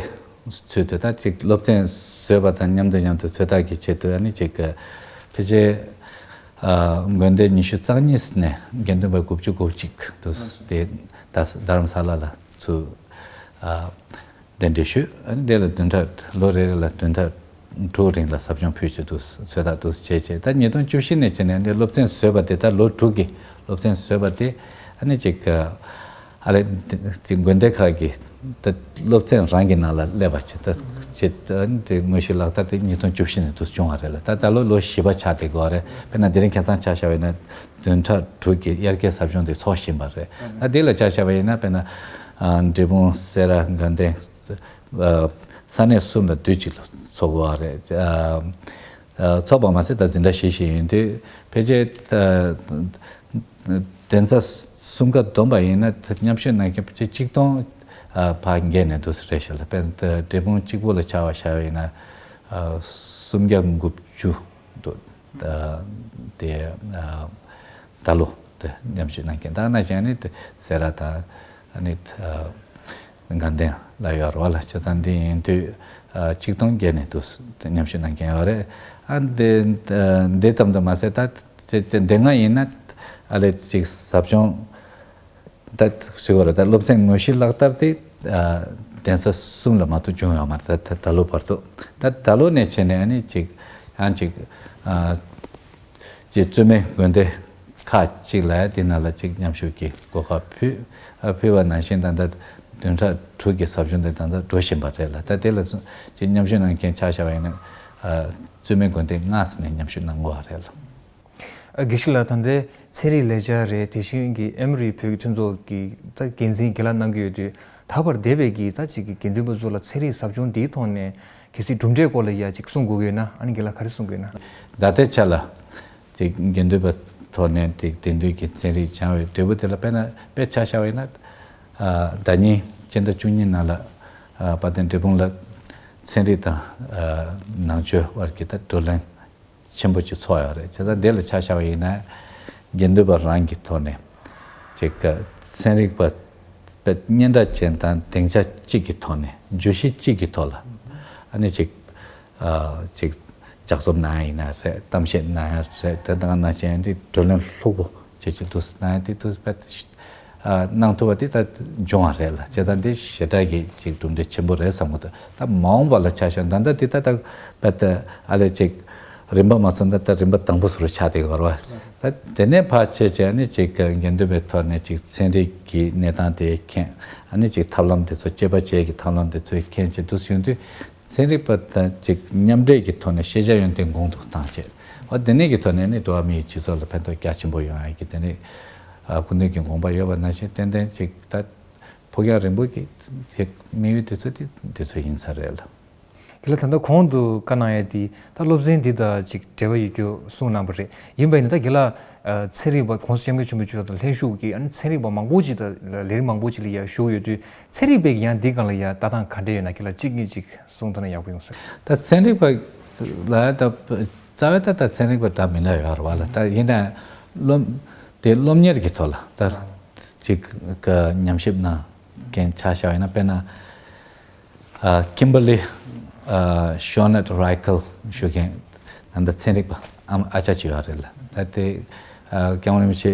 ཚུལ་དུ་ད་ཅིག་སློབ་ཚན་བཟོས་པ་དང་མཉམ་དུ་མཉམ་དུ་ཚོད་ལྟ་གི་ཆེད་དུ་ཨ་ནི་ཅིག་ ཕལ་ཆེར་ཨ་དགོན་སྡེ་ཉི་ཤུ་རྩ་གཉིས་ནས་དགེ་འདུན་པ་དགུ་བཅུ་གོ་གཅིག་དུ་དེ་ད་རྡ་རམ་ས་ལ་ལ་ཚུར་ཨ་གདན་འདྲེན་ཞུས། ཨ་ནི་དེ་ལ་བདུན་ཕྲག་ལོ་རེ་རེ་ལ་བདུན་ཕྲག་དྲུག་རིང་ལ་ཟབ་སྦྱོང་ཕུལ་ཆེད་དུ་ཚོད་ལྟ་དུ་བྱས་བྱས། ད་ཉིས་སྟོང་བཅུ་བཞི་ནས་བྱས་ནས་ཨ་ནི་སློབ་ཚན་བཟོས་པ་དེ། ད་ལོ་དྲུག་གི་སློབ་ཚན་བཟོས་པ་དེ་ཨ་ནི་ཅིག་ཨ་ལེ་དེ་དགོན་སྡེ་ཁག་གི་ད་སློབ་ཚན་རང་གི་ནང་ལ་སླེབས་པ་བྱས། ད་ཅིག་ཨ་ནི་དེ་དངོས་གཞི་ལག་བསྟར་དེ་ཉིས་སྟོང་བཅུ་བཞི་ནས་དུ་བྱུང་བ་རེད་ལ། ད་ད་ལོ་ལོ་བཞི་པ་ཆགས་བསྡད་ཀྱི་ཡོད་རེད། དཔེར་ན་དེ་རིང་ཁ་སང་ཆ་བཞག་པ་ཡིན་ན་བདུན་ཕྲག་དྲུག་གི་དབྱར་ཁའི་ཟབ་སྦྱོང་དེ་ཚོགས་བཞིན་པ་རེད། ད་དེ་ལ་ཆ་བཞག་པ་ཡིན་ན་དཔེར་ན་ཨ་འབྲས་སྤུངས་སེ་ར་དགའ་ལྡན་ཨ་ས་གནས་གསུམ་ལ་དུས་གཅིག་ལ་ཚོགས་པ་རེད། ཨ་ཨ་ཚོགས་པ་མ་ཟད་ད་འཛིན་གྲྭ་བཞི་བཞི་ཡིན་དུས་ཕལ་ཆེར་ཨ་གདན་ས་གསུམ་ཀ་བསྡོམས་པ་ཡིན་ན་ད་མཉམ་ཞུགས་གནང་མཁན་ཕལ་ཆེར་གཅིག་སྟོང་ཨ་ཕར་བརྒལ་ནས་འདུག་ས་རེད་ཤག་ལ། དཔེར་ན་ད་འབྲས་སྤུངས་གཅིག་པོ་ལ་ཆ་བཞག་པ་ཡིན་ན་ཨ་སུམ་བརྒྱ་དགུ་བཅུ་འདུག་ད་དེ་ཨ་ད་ལོ་དེ་མཉམ་ཞུགས་གནང་མཁན་ད་ནང་བཞིན་ཨ་ནི་དེ་སེ་ར་དང་ཨ་ནི་ཨ་དགའ་ལྡན་ལ་ཡོད་རེད་བ་ལ། བྱས་ཙང་འདི་ཡིན་དུས་ཨ་གཅིག་སྟོང་བརྒལ་ནས་འདུག་མཉམ་ཞུགས་གནང་མཁན་ཡོད་རེད། ཨ་འདི་ཨ་འདི་ཙམ་དུ་མ་ཟད་ད་དེ་དེ་འདི་སྔ་ཡིན་ན་ཨ་ལེ་ཅིག་ཟབ་སྦྱོང་ད་ཟེར་བ་རེད། ད་སློབ་ཚན་དངོས་གཞི་ལག་བསྟར་དེ་ཨ་གདན་ས་གསུམ་ལ་མ་གཏོགས་བྱུང་ཡོད་མ་རེད། ད་ད་ད་ལོ་བར་དུ། ད་ད་ལོ་ནས་བྱས་ནས་ཨ་ནི་ཅིག་ཡང་ཅིག་ཨ་ཅིག་རྩོད་མེད་དགོན་སྡེ་ཁག་ཅིག་ལ་དེ་ནང་ལ་ཅིག་མཉམ་ཞུགས་ཀྱི་གོ་སྐབས་ཕུལ། ཨ་ཕུལ་བ་ནང་བཞིན་ད་ལྟ་བདུན་ཕྲག་དྲུག་གི་ཟབ་སྦྱོང་དེ་ད་ལྟ་འགྲོ་བཞིན་པ་རེད་ལ། ད་དེ་ལ་ཅིག་མཉམ་ཞུགས་གནང་མཁན་ཆ་བཞག་པ་ཡིན་ན་ཨ་རྩོད་མེད་དགོན་སྡེ་ལྔ་ཙམ་ནས་མཉམ་ཞུགས་གནང་དགོས་པ་རེད་ལ། ཨ་དགེ་བཤེས་ལགས། ད་ལྟའི་ཚན་རིག་ལས་འཆར་རེད། དེ་བཞིན་གྱི་ཨེ་མོ་རི་བོད་ཀྱི་མཐུན་ཚོགས་ཀྱི་ད་འགན་འཛིན་རྒན་ལགས་གནང་གི་ཡོད་དུས། ད་བར་འདས་པའི་གི་ད་ཅིག་གི་དགེ་འདུན་པ་ཚོ་ལ་ཚན་རིག་ཟབ་སྦྱོང་འདིའི་ཐོག་ནས་གལ་སྲིད་གྲུབ་འབྲས་སྐོར་ལ་ཡ་ཅིག་གསུང་དགོས་ཀྱི་ཡོད་ན། ཨ་ནི་རྒན་ལགས་ག་རེ་གསུང་དགོས་ཡོད་ན། ད་ལྟའི་ཆ་ལ་ཅིག་དགེ་འདུན་པ་ཐོག་ནས་ཅིག་དེང་དུས་ཀྱི་ཚན་རིག་སྦྱང་བའི་འབྲས་བུ་དེ་ལ་དཔེར་ན་དཔེ་ཆ་བཞག་པ་ཡིན་ན། ཨ་ཟླ་ཉིན་སྤྱི་ཟླ་བཅུ་གཉིས་ནང་ལ་ཨ་དཔལ་ལྡན་འབྲས་སྤུངས་ལ་ཚན་རིག་དང་ཨ་ནང་ཆོས་དབར་གྱི་ད་བགྲོ་གླེང་ཆེན་པོ་ཅིག་ཚོགས་ཡོད་རེད། བྱས་ཙང་འདི་ལ་ཆ་བཞག་པ་ཡིན་ན་དགེ་འདུན་པ་རང་གི་ཐོག་ནས་ཅིག་ཚན་རིག་པ་དཔེ་སྙན་གྲགས་ཅན་དང་སྡིངས་ཆ་གཅིག་གི་ཐོག་ནས་བརྗོད་གཞི་གཅིག་གི་ཐོག་ལ་ཨ་ནི་ཅིག་ཨ་ཅིག་ལྗགས་རྩོམ་གནང་ཡ་ཡིན་ན་རེད། གཏམ་བཤད་གནང་ཡ་རེད། དེ་དང་ནང་བཞིན་འདི་བགྲོ་གླེང་ལྷུག་པོ་བྱེད་ཀྱི་འདུག་གནང་ཡ་དེ་འདུག་དཔེ་ཨ་གནང་ཐུབ་པ་དེ་ད་འབྱུང་བ་རེད་ལ། བྱས་ཙང་འདི་ཞེ་དྲག་གི་ཅིག་གྲུབ་འབྲས་ཆེན་པོ་རེད་བསམ་གི་འདུག་ད་མ་འོངས་པ་ལ་ཆ་བཞག་ད་ལྟ་འདི་ད་ད་དཔེ་ད་ཨ་ལས་ཅིག་རིམ་པ་མ་སོང་ད་ད་རིམ་པ་དང་པོ་སུ་རུ་ཆགས་བསྡད་ཡོད་རེད་བ། ད་དེ་ནས་ཕར་བྱས་བྱས་ནས་ཅིག་དགེ་འདུན་པའི་ཐོག་ནས་ཅིག་ཚན་རིག་གི་གནས་སྟངས་དེ་མཁྱེན། ཨ་ནི་ཅིག་ཐབས་ལམ་དེ་ཚོ་དཔྱད་པ་བྱེད་ཀྱི་ཐབས་ལམ་དེ་ཚོ་མཁྱེན་བྱས་འདུག་ཡོང་དུས། ཚན་རིག་པ་དང་ཅིག་མཉམ་འབྲེལ་གྱི་ཐོག་ནས་ཤེས་བྱ་ཡོན་ཏན་གོང་དུ་བཏང་བྱས། འོ་དེ་ནས་ཀྱི་ཐོག་ནས་ནི་འགྲོ་བ་མིའི་སྤྱི་ཚོགས་ལ་ཕན་ཐོགས་རྒྱ་ཆེན་པོ་ཡོང་ཡ་གི་དེ་ནི་ཨ་སྐུ་མདུན་གྱི་དགོངས་པ་ཡོད་པ་ནང་བཞིན་ཏན་ཏན་ཅིག་ད་ཕུགས་རྒྱང་རིང་པོ་གི་དེ་དམིགས་ཡུལ་དེ་ཚོ་དེ་དེ་ཚོ་ཡིན་ས་རེད་ལ། རྒན་ལགས་ད་ལྟ་གོང་དུ་བཀའ་གནང་ཡ་དེ་ད་སློབ་ཚན་འདི་དང་ཅིག་འབྲེལ་བ་ཡོད་རྒྱུ་གསུངས་གནང་པ་རེད། ཡིན་པ་ཡིན་ན་ད་རྒན་ལགས་ཨ་ཚན་རིག་པ་༸གོང་ས་༸སྐྱབས་མགོན་ཆེན་པོ་མཆོག་དང་ལྷན་ཞུགས་ཀྱིས་ཨ་ནི་ཚན་རིག་པ་མང་པོ་ཅིག་དང་ལས་རིགས་མང་པོ་ཅིག་ལ་ཡ་ཞུགས་ཡོད་དུས། ཚན་རིག་པའི་ཡང་འདི་སྒང་ལ་ཡ་ལྟ་སྟངས་ག་འདྲ་ཡོད་ན་རྒན་ལགས་གཅིག་གཉིས་ཅིག་གསུངས་ཐུབ་ན་ཡག་པོ་ཡོང་ས་རེད། ད་ཚན་རིག་པ་ལ་ད་རྩ་བའི་ད་ད་ཚན་རིག་པ་འདྲ་མི་འདྲ་ཡོད་རེད་བ་ལ། ད་ཡིན་ན་སློབ་དེ་སློབ་གཉེར་གྱི་ཐོག་ལ་ད་ཅིག་གི་ཉམས་ཞིབ་གནང་མཁན་ཆ་བཞག་ཡིན་ན། དཔེར་ན་ཨ་ཀིམ་བར་ལི་ཨ་ཤོ་ནེཊ་རའི་ཁལ་ཞུ་མཁན་ད་ལྟ་ཚན་རིག་པ་ཨམ་ཨ་ཅག་ཅིག་ཡོད་རེད་ལ། ད་དེ་ཨ་སྐྱབས་མགོན་རིན་པོ་ཆེ་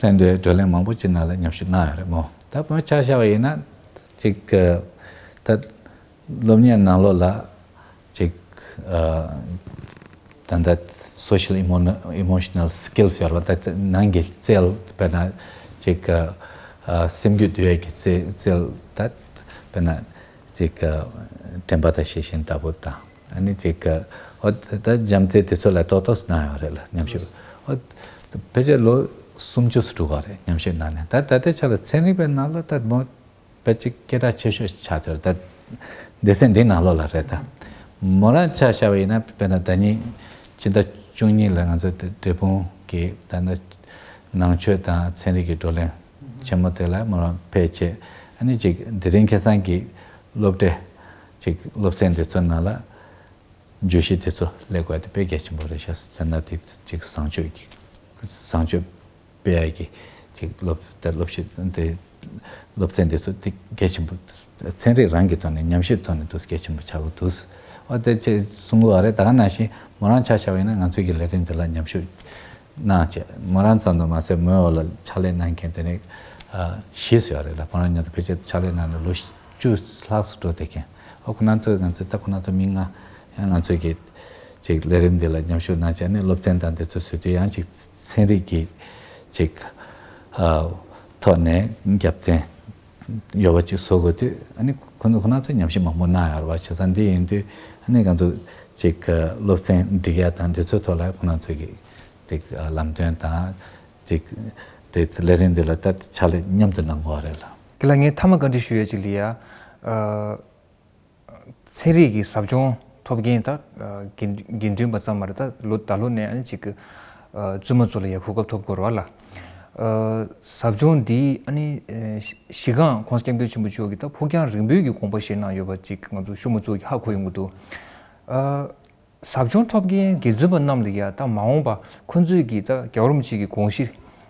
ལྷན་དུ་བགྲོ་གླེང་མང་པོ་ཅིག་ནང་ལ་ཉམས་ཞིབ་གནང་ཡོད་རེད་མོ། ད་བོད་ཆ་བཞག་པ་ཡིན་ན་ཅིག་ཨ་ད་སློབ་གཉེར་ནང་ལོགས་ལ་ཅིག་ཨ་ད་ལྟ་social emotional skills ཡོད་རེད་བ། ད་ནང་གི་རྩལ་དཔེར་ན་ཅིག་ཨ་སེམས་རྒྱུད་འདུལ་ཡས་ཀྱི་རྩལ་རྩལ་ད་དཔེར་ན་ཅིག་ཨ་དྲན་པ་དང་ཤེས་བཞིན་ལྟ་བུ་དང་། ཨ་ནི་ཅིག་ཨ་འོ་ད་རྒྱུ་མཚན་དེ་ཚོ་ལ་ཏོག་ཏོག་གནང་ཡོད་རེད་ལ་ཉམས་ཞིབ། འོ་ཕལ་ཆེར་ལོ་སུམ་ཅུ་སུ་འགྲོ་ག་རེད་ཉམས་ཞིབ་གནང་ནས། ད་ད་ལྟའི་ཆ་ལ་ཚན་རིག་པའི་ནང་ལ་ད་མོ་དཔེ་ཅིག་སྐད་གྲགས་ཆེ་ཤོས་ཆགས་ཐུབ་རེད། ད་སྡེ་ཚན་འདི་ནང་ལོགས་ལ་རེད། ད་མོ་རང་ཆ་བཞག་པ་ཡིན་ན་དཔེར་ན་ཟླ་ཉིན་སྤྱི་ཟླ་བཅུ་གཉིས་ལ་ང་ཚོ་འབྲས་སྤུངས་ཀྱི་ད་ནང་ཆོས་དང་ཚན་རིག་གི་བགྲོ་གླེང་ཆེན་མོ་དེ་ལ་མོ་རང་ཕེབས་བྱས། ཨ་ནི་ཅིག་དེ་རིང་ཁ་སང་གི་སློབ་གྲྭའི་ཅིག་སློབ་ཚན་དེ་ཚོ་ནང་ལ་བརྗོད་གཞི་དེ་ཚོ་སླེབས་དགོས་དེ་དཔེ་གལ་ཆེན་པོ་རེད་ཤག་ཟེར་ན། དེ་ཅིག་བཟང་སྤྱོད་ཀྱི་བཟང་སྤྱོད་སྤེལ་ཡ་གི་ཅིག་སློབ་དེ་སློབ་གཞི་དེ་སློབ་ཚན་དེ་ཚོ་དེ་གལ་ཆེན་པོ། ཚན་རིག་རང་གི་ཐོག་ནས་ཉམས་ཞིབ་ཐོག་ནས་དུ་གལ་ཆེན་པོ་ཆགས་ཀྱི་འདུག། ཨ་དེ་ཅེས་གསུང་གི་ཡོད་རེད། ད་ག་ནང་བཞིན་མོ་རང་ཆ་བཞག་པ་ཡིན་ན་ང་ཚོའི་གི་ལས་རིམ་འདི་ལ་མཉམ་ཞུགས་གནང་བྱས། མོ་རང་ཙམ་དུ་མ་ཟད་མོའི་འོག་ལ་ཕྱག་ལས་གནང་མཁན་དེ་ནི་ཨ་བཞི་ཙམ་ཡོད་རེད་ལ། མོ་རང་མཉམ་དུ་ཕལ་ཆེར་ཕྱག་ལས་གནང་ནས་ལོ་བཅུ་ལྷག་ཙམ་འགྲོ་བསྡད་མཁན། ཨོ་ཁོ་ན་ཚོས་ང་ཚོས་ད་ཁོ་ན་ཚོ་མི་ལྔ་ཡང་ང་ཚོའི་གི་ཅིག་ལས་རིམ་འདི་ལ་མཉམ་ཞུགས་གནང་བྱས་ནས་སློབ་ཚན་དང་དེ་ཚོ་བཟོས་དུས་ཡང་ཅིག་ཚན་རིག་གི་ཅིག་ཨ་ཐོག་ནས་རྒྱབ་རྟེན་ཡོད་པ་ཅིག་བཟོ་དགོས་དུས། ཨ་ནི་ཁོ་ཚོ་ཁོ་ན་ཚོས་ཉམས་ཞིབ་མང་པོ་གནང་ཡོད་རེད་བ། བྱས་ཙང་འདི་ཡིན་དུས་ཨ་ནི་ང་ཚོ་ཅིག་སློབ་ཚན་སྒྲིག་ཡ་དང་དེ་ཚོའི་ཐོག་ལ་ཁོ་ན་ཚོས་ཀྱི་ཅིག་ལམ་སྟོན་དང་ཅིག་དེ་ལས་རིམ་འདི་ལ་ད་ཕྱག་ལས་མཉམ་དུ་གནང་དགོས་པ་རེད་ལ། དེ་ལ་ངས་མཐའ་མ་བཀའ་འདྲི་ཞུ་ཡ་ཅིག་ལ་ཡ། ཨ། ཚན་རིག་གི་ཟབ་སྦྱོང་ཐོབ་མཁན་ད་དགེ་དགེ་འདུན་པ་ཙམ་མ་རེད། ད་ལོ་ད་ལོ་ནས་ཨ་ནི་ཅིག་བཙུན་མ་ཚོ་ལ་ཡ་གོ་སྐབས་ཐོབ་དགོས་རེད་བ་ལ། ཟབ་སྦྱོང་འདི་ཨ་ནི་གཞི་རྐང་༸གོང་ས་༸སྐྱབས་མགོན་ཆེན་པོ་མཆོག་གིས་ད་ཕུགས་རྒྱང་རིང་པོའི་གི་དགོངས་པ་བཞེས་གནང་ཡོད་པ་ཅིག་ང་ཚོ་ཤུལ་མ་ཚོ་གིས་ཧ་གོ་ཡོང་གི་འདུག་ཟབ་སྦྱོང་ཐོབ་མཁན་དགེ་འདུན་པ་རྣམས་ལ་ཡ་ད་མ་འོངས་པ་ཁོ་ཚོས་ཀྱི་ད་རྒྱལ་བ་རིན་པོ་ཆེ་གི་དགོངས་གཞི་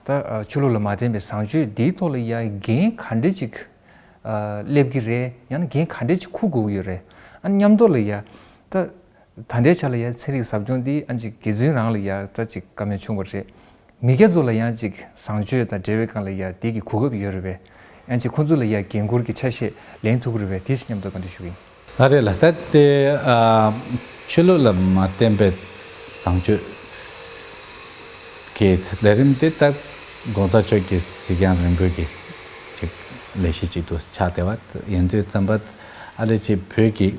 ད་ཆོས་ལུགས་ལ་མ་བརྟེན་པའི་བཟང་སྤྱོད་འདིའི་ཐོག་ལ་ཡ་འགན་ག་འདྲ་ཅིག་སླེབས་ཀྱི་རེད། ཡང་ན་འགན་ག་འདྲ་ཅིག་འཁུར་དགོས་ཀྱི་ཡོད་རེད། ཨ་མཉམ་དུ་ལ་ཡ་ད་ད་ལྟའི་ཆ་ལ་ཡ་ཚན་རིག་ཟབ་སྦྱོང་འདི་ཨ་ཅིག་དགེ་འདུན་རང་ལ་ཡ་ད་ཅིག་བཀའ་མོལ་བྱུང་བ་རེད། མི་སྐྱ་ཚོ་ལ་ཡང་ཅིག་བཟང་སྤྱོད་དང་འབྲེལ་བའི་སྒང་ལ་ཡ་དེ་གི་གོ་སྐབས་ཡོད་རེད་པས། ཡང་ཅིག་ཁོང་ཚོ་ལ་ཡ་འགན་འཁུར་གྱི་ཆ་ཤས་ལེན་ཐུབ་ཀྱི་རེད་པས། དེ་ཞིག་མཉམ་དུ་བཀའ་འདྲི་ཞུ་གི་ཡིན། ཨ་རེད་ལ། ད་དེ་ཨ་ཆོས་ལུགས་ལ་མ་བརྟེན་པའི་བཟང་སྤྱོད་ཀྱི་ལས་རིམ་དེ་ད་༸གོང་ས་མཆོག་གི་གཟིགས་རྒྱང་རིང་པོའི་གི་ཅིག་ལས་གཞི་ཅིག་ཏུ་ཆགས་བསྡད་པ་ཡིན་དུས་ཙམ་པ། ཨ་ལས་ཅིག་བོད་ཀྱི་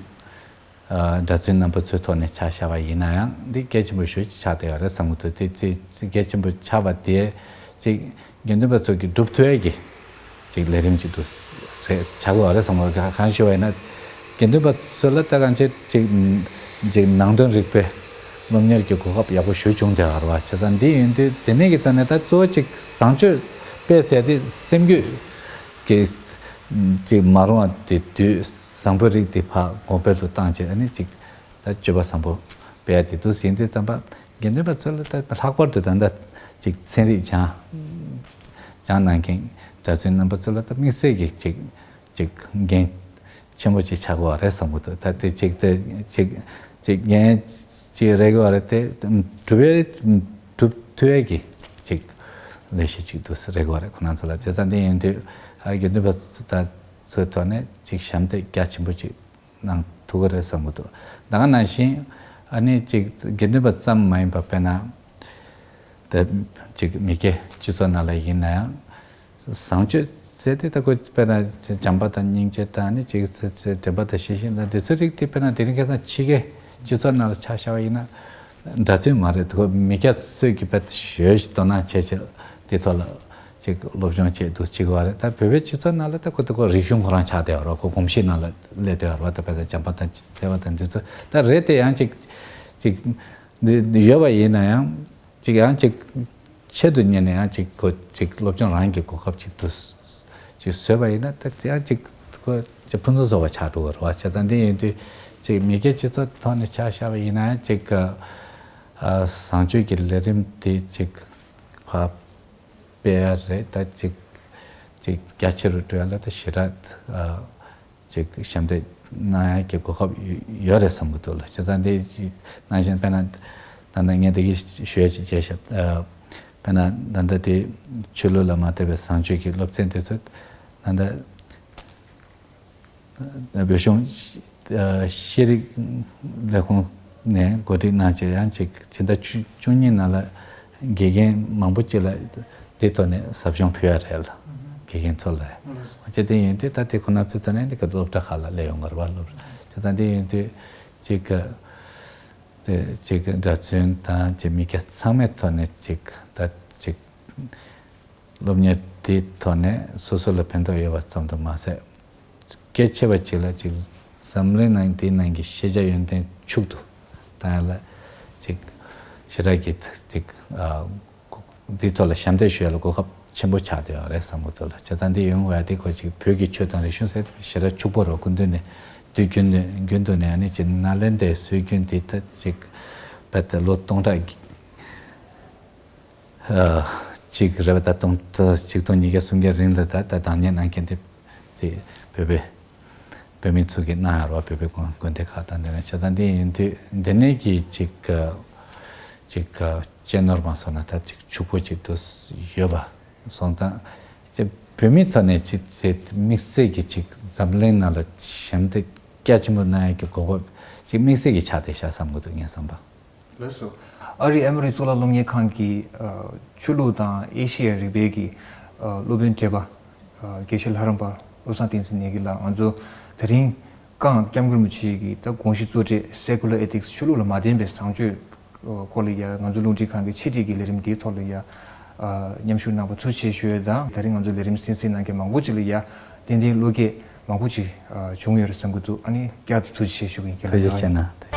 ཨ་གྲྭ་བཙུན་རྣམ་པ་ཚོའི་ཐོག་ནས་ཆ་བཞག་པ་ཡིན་ན་ཡང་འདི་གལ་ཆེན་པོ་ཞེ་ཅིག་ཆགས་བསྡད་ཡོད་རེད་བསམ་གྱི་འདུག་དེ་དེ་གལ་ཆེན་པོ་ཆགས་པ་དེ་ཅིག་དགེ་འདུན་པ་ཚོ་གིས་སྒྲུབ་ཐུབ་ཡས་ཀྱི་ཅིག་ལས་རིམ་ཅིག་ཏུ་རེད་ཆགས་ཀྱི་ཡོད་རེད་བསམ་གྱི་འདུག་གང་ཞུ་བ་ཡིན་ན། དགེ་འདུན་པ་ཚོ་ལ་ད་གང་ཅི་ཅིག་ཅིག་ནང་དོན་རིག་པའི་སློབ་གཉེར་གྱི་གོ་སྐབས་ཡག་པོ་ཞེ་ཅིག་བྱུང་བསྡད་ཡོད་རེད་བ། བྱས་ཙང་འདི་ཡིན་དུས་དེ་ནས་ཀྱི་ཐོག་ནས་ད་གཙོ་བོ་ཅིག་བཟང་སྤྱོད་དཔེ་ཟེར་དེ་སེམས་རྒྱུད་ཀྱི་ཅིག་མ་རུང་བ་དེ་དུས་བཟང་པོའི་རིགས་དེ་ཕར་གོང་འཕེལ་དུ་བཏང་བྱས། ཨ་ནི་ཅིག་ད་སྤྱོད་པ་བཟང་པོ་སྤེལ་ཡ་དེ་འདུག་ཟིན་དུས་ཙམ་པ་དགེ་འདུན་པ་ཚོ་ལ་ད་ལྷག་པར་དུ་ད་ལྟ་ཅིག་ཚན་རིག་སྦྱང་སྦྱང་གནང་མཁན་གྲྭ་བཙུན་རྣམ་པ་ཚོ་ལ་ད་དམིགས་བསལ་གྱི་ཅིག་ཅིག་འགན་ཆེན་པོ་ཅིག་ཆགས་ཀྱི་ཡོད་རེད་བསམ་གྱི་འདུག་ད་དེ་ཅིག་དེ་ཅིག་ཅིག་འགན་ཅིག་རེད་ཀྱི་ཡོད་རེད་དེ། སྒྲུབ་ཡས་སྒྲུབ་ཐུབ་ཡས་ཀྱི་ཅིག་ལས་གཞི་ཅིག་ཏུ་རེད་ཀྱི་ཡོད་རེད་ཁོ་རང་ཚོ་ལ། བྱས་ཙང་དེ་ཡིན་དུས་ཨ་དགེ་འདུན་པ་ད་ཚོའི་ཐོག་ནས་ཅིག་ཞབས་འདེགས་རྒྱ་ཆེན་པོ་ཅིག་གནང་ཐུབ་ཀྱི་རེད་བསམ་གྱི་འདུག་ད་ག་ནང་བཞིན་ཨ་ནི་ཅིག་དགེ་འདུན་པ་ཙམ་མ་ཡིན་པ་དཔེར་ན་ད་ཅིག་མི་སྐྱའི་སྤྱི་ཚོགས་ནང་ལ་ཡིན་ན་ཡང་། བཟང་སྤྱོད་ཟེར་དེ་ད་ཁོ་དཔེར་ན་བྱམས་པ་དང་སྙིང་རྗེ་དང་ནི་ཅིག་ཙི་ཙི་དྲན་པ་དང་ཤེས་བཞིན་དང་དེ་ཚོ་རིགས་དེ་དཔེར་ན་དེ་རིང་ཁ་སང་ཕྱི་རྒྱལ་སྤྱི་ཚོགས་ནང་ལ་ཆ་བཞག་པ་ཡིན་ན་གྲྭ་བཙུན་མ་རེད། ཁོ་མི་སྐྱ་ཚོས་ཀྱི་དཔེ་ཞོལ་ཞིག་དོ་སྣང་བྱས་བྱས་དེ་ཐོག་ལ་ཅིག་སློབ་སྦྱོང་བྱས་འདུག་ཅིག་བ་རེད། ད་བོད་པའི་སྤྱི་ཚོགས་ནང་ལ་ད་ཁོ་ད་ཁོ་རིག་གཞུང་ཁོ་རང་ཆགས་བསྡད་པ་རེད། ཁོ་གོམས་གཤིས་ནང་ལ་སླེབས་བསྡད་པ་རེད། ད་དཔེ་ད་བྱམས་པ་དང་བརྩེ་བ་དང་འདི་ཚོ་ད་རེད་དེ་ཡང་ཅིག་ཅིག་འདི་ཡོད་པ་ཡིན་ན་ཡང་། ཅིག་ཡང་ཅིག་ཆེད་དུ་གཉེར་ནས་ཡང་ཅིག་གོ་ཅིག་སློབ་སྦྱོང་རང་གི་གོ་སྐབས་ཅིག་ཏུ་ཅིག་བཟོས་པ་ཡིན་ན་ད་ཡང་ཅིག་གོ་ཅིག་ཕུན་སུམ་ཚོགས་པ་ཆགས་འགྲོ་གི་རེད་བ། བྱས་ཙང་འདི་ཡིན་དུས་ཅིག་མི་སྐྱའི་སྤྱི་ཚོགས་ཐོག་ནས་ཆ་བཞག་པ་ཡིན་ན་ཅིག་ཨ་བཟང་སྤྱོད་ཀྱི་ལས་རིམ་དེ་ཅིག་ཕར་སྤེལ་ཡ་རེད། ད་ཅིག་ཅིག་རྒྱ་ཆེ་རུ་འགྲོ་ཡ་ལ་ད་ཞེ་དྲག་ཨ། ཅིག་ཞབས་འདེགས་གནང་ཡག་གི་གོ་སྐབས་ཡོད་རེད་བསམ་གྱི་འདུག་ལ། བྱས་ཙང་དེ་ནང་བཞིན་དཔེར་ན་ད་ལྟ་ངས་འདི་གི་ཞུ་ཡ་ཅིག་བྱས་ཤག་དཔེར་ན་ད་ལྟ་དེ་ཆོས་ལུགས་ལ་མ་ལྟོས་པའི་བཟང་སྤྱོད་ཀྱི་སློབ་ཚན་དེ་ཚོ་ད་ལྟ་བོད་གཞུང་ཤེས་རིག་ལས་ཁུངས་ནས་གོ་སྒྲིག་གནང་བྱས་ཡང་ཅིག་ཕྱི་ཟླ་བཅུ་གཉིས་ནང་ལ་དགེ་རྒན་མང་པོ་ཅིག་ལ་དེ་ཐོག་ནས་ཟབ་སྦྱོང་ཕུལ་ཡ་རེད་ལ། དགེ་རྒན་ཚོ་ལ། ཨོ་ཅེ་དེ་ཡིན་དུས་ད་དེ་ཁོ་ན་ཚོའི་ཐོག་ནས་འདི་ག་སློབ་གྲྭ་ཁག་ལ་སླེབས་ཡོང་གི་རེད་བ། སློབ་གྲྭ་ད་དེ་ཡིན་དུས་ཅིག་ག་དེ་ཅིག་ག་གྲྭ་བཙུན་དང་ཅིག་མི་སྐྱ་ཚང་མའི་ཐོག་ནས་ཅིག་ད་ཅིག་སློབ་གཉེར་དེའི་ཐོག་ནས་སོ་སོ་ལ་ཕན་ཐོགས་ཡོད་པ་ཙམ་དུ་མ་ཟད། གལ་ཆེ་བ་ཅིག་ལ་ཅིག་འཛམ་གླིང་ནང་དེའི་ནང་གི་ཤེས་བྱ་ཡོན་ཏན་ཕྱུག་ཏུ་བཏང་ཡ་ལ་ཅིག་ཞེ་དྲག་གི་ཅིག་ཨ་འདིའི་ཐོག་ལ་ཞབས་འདེགས་ཞུ་ཡ་ལ་གོ་སྐབས་ཆེན་པོ་ཆགས་བསྡད་ཡོད་རེད་བསམ་གྱི་འདུག་ལ། བྱས་ཙང་འདི་ཡོང་བ་དེ་ཁོ་ཅིག་བོད་ཀྱི་ཆོས་དང་རིག་གཞུང་ཟེར་ཞེ་དྲག་ཕྱུག་པོ་རེད། སྐུ་མདུན་ནས་དུས་རྒྱུན་དུ་རྒྱུན་དུ་ནས་ཨ་ནི་ཅིག་ནཱ་ལེནྡྲའི་སྲོལ་རྒྱུན་འདི་ད་ཅིག་བལ་ཏེ་ལོ་སྟོང་ཕྲག་གི་ཨ་གཅིག་རེད་པ། ད་སྟོང་ཕྲག་གཅིག་སྟོང་ཉིས་བརྒྱ་སུམ་བརྒྱ་རིང་ལ་ད་ད་བདག་གཉེར་གནང་མཁན་དེ་དེ་བོད་པའི་ བོད་མི་ཚོ་གིས་གནང་ཡོད་རེད་བ། བོད་པའི་དགོན་དགོན་སྡེ་ཁག་དང་དེ་ནས་བྱས་ཙང་འདི་ཡིན་དུས་འདི་ནས་ཀྱི་ཅིག་ཅིག་གཅེས་ནོར་མ་སོང་ན་ད་ཅིག་ཕྱུག་པོ་ཅིག་ཏུ་ཡོད་པ་སོང་ཙང་། ཅིག་བོད་མིའི་ཐོག་ནས་ཅིག་དམིགས་བསལ་གྱི་ཅིག་འཛམ་གླིང་ནང་ལ་ཞབས་འདེགས་རྒྱ་ཆེན་པོ་གནང་ཡག་གི་གོ་སྐབས་ཅིག་དམིགས་བསལ་གྱི་ཆགས་བསྡད་ཤག་བསམ་གྱི་འདུག་ངས་བསམ་པ། ལགས་སོ། ཨ་རིའི་ཨེ་མོ་རི་གཙུག་ལག་སློབ་གཉེར་ཁང་གི་ཨ་ཆོས་ལུགས་དང་ཨེ་ཤེ་ཡ་རིག་པའི་གི་ཨ་སློབ་དཔོན་བགྲེས་པ་ཨ་དགེ་བཤེས་ལྷ་རམས་པ་བློ་བཟང་བསྟན་འཛིན་ནས་གི་ལགས། ང་ཚོ་དེ་རིང་ཀང་སྐྱབས་མགོན་རིན་པོ་ཆེ་གི་ད་དགོངས་གཞི་གཙོ་གྲས་Secular Ethics ཆོས་ལུགས་ལ་མ་བརྟེན་པའི་བཟང་སྤྱོད་སྐོར་ལ་ཡ་ང་ཚོ་རླུང་འཕྲིན་ཁང་གི་ཆེད་སྒྲིག་གི་ལས་རིམ་འདིའི་ཐོག་ལ་ཡ་ཨ་མཉམ་ཞུགས་གནང་བ་ཐུགས་རྗེ་ཆེ་ཞུ་ཡ་དང་། དེ་རིང་ང་ཚོ་ལས་རིམ་གསན་གཟིགས་གནང་མཁན་མང་པོ་ཅིག་ལ་ཡ་ཏན་ཏན་བློ་སྐྱེད་མང་པོ་ཅིག་ཨ་བྱུང་ཡོད་རེད་བསམ་གྱི་འདུག་ཨ་ནི་བསྐྱར་དུ་ཐུགས་རྗེ་ཆེ་ཞུ་གི་ཡིན། ཁྱེད་ལ་ཐུགས་རྗེ་ཆེ་གནང་།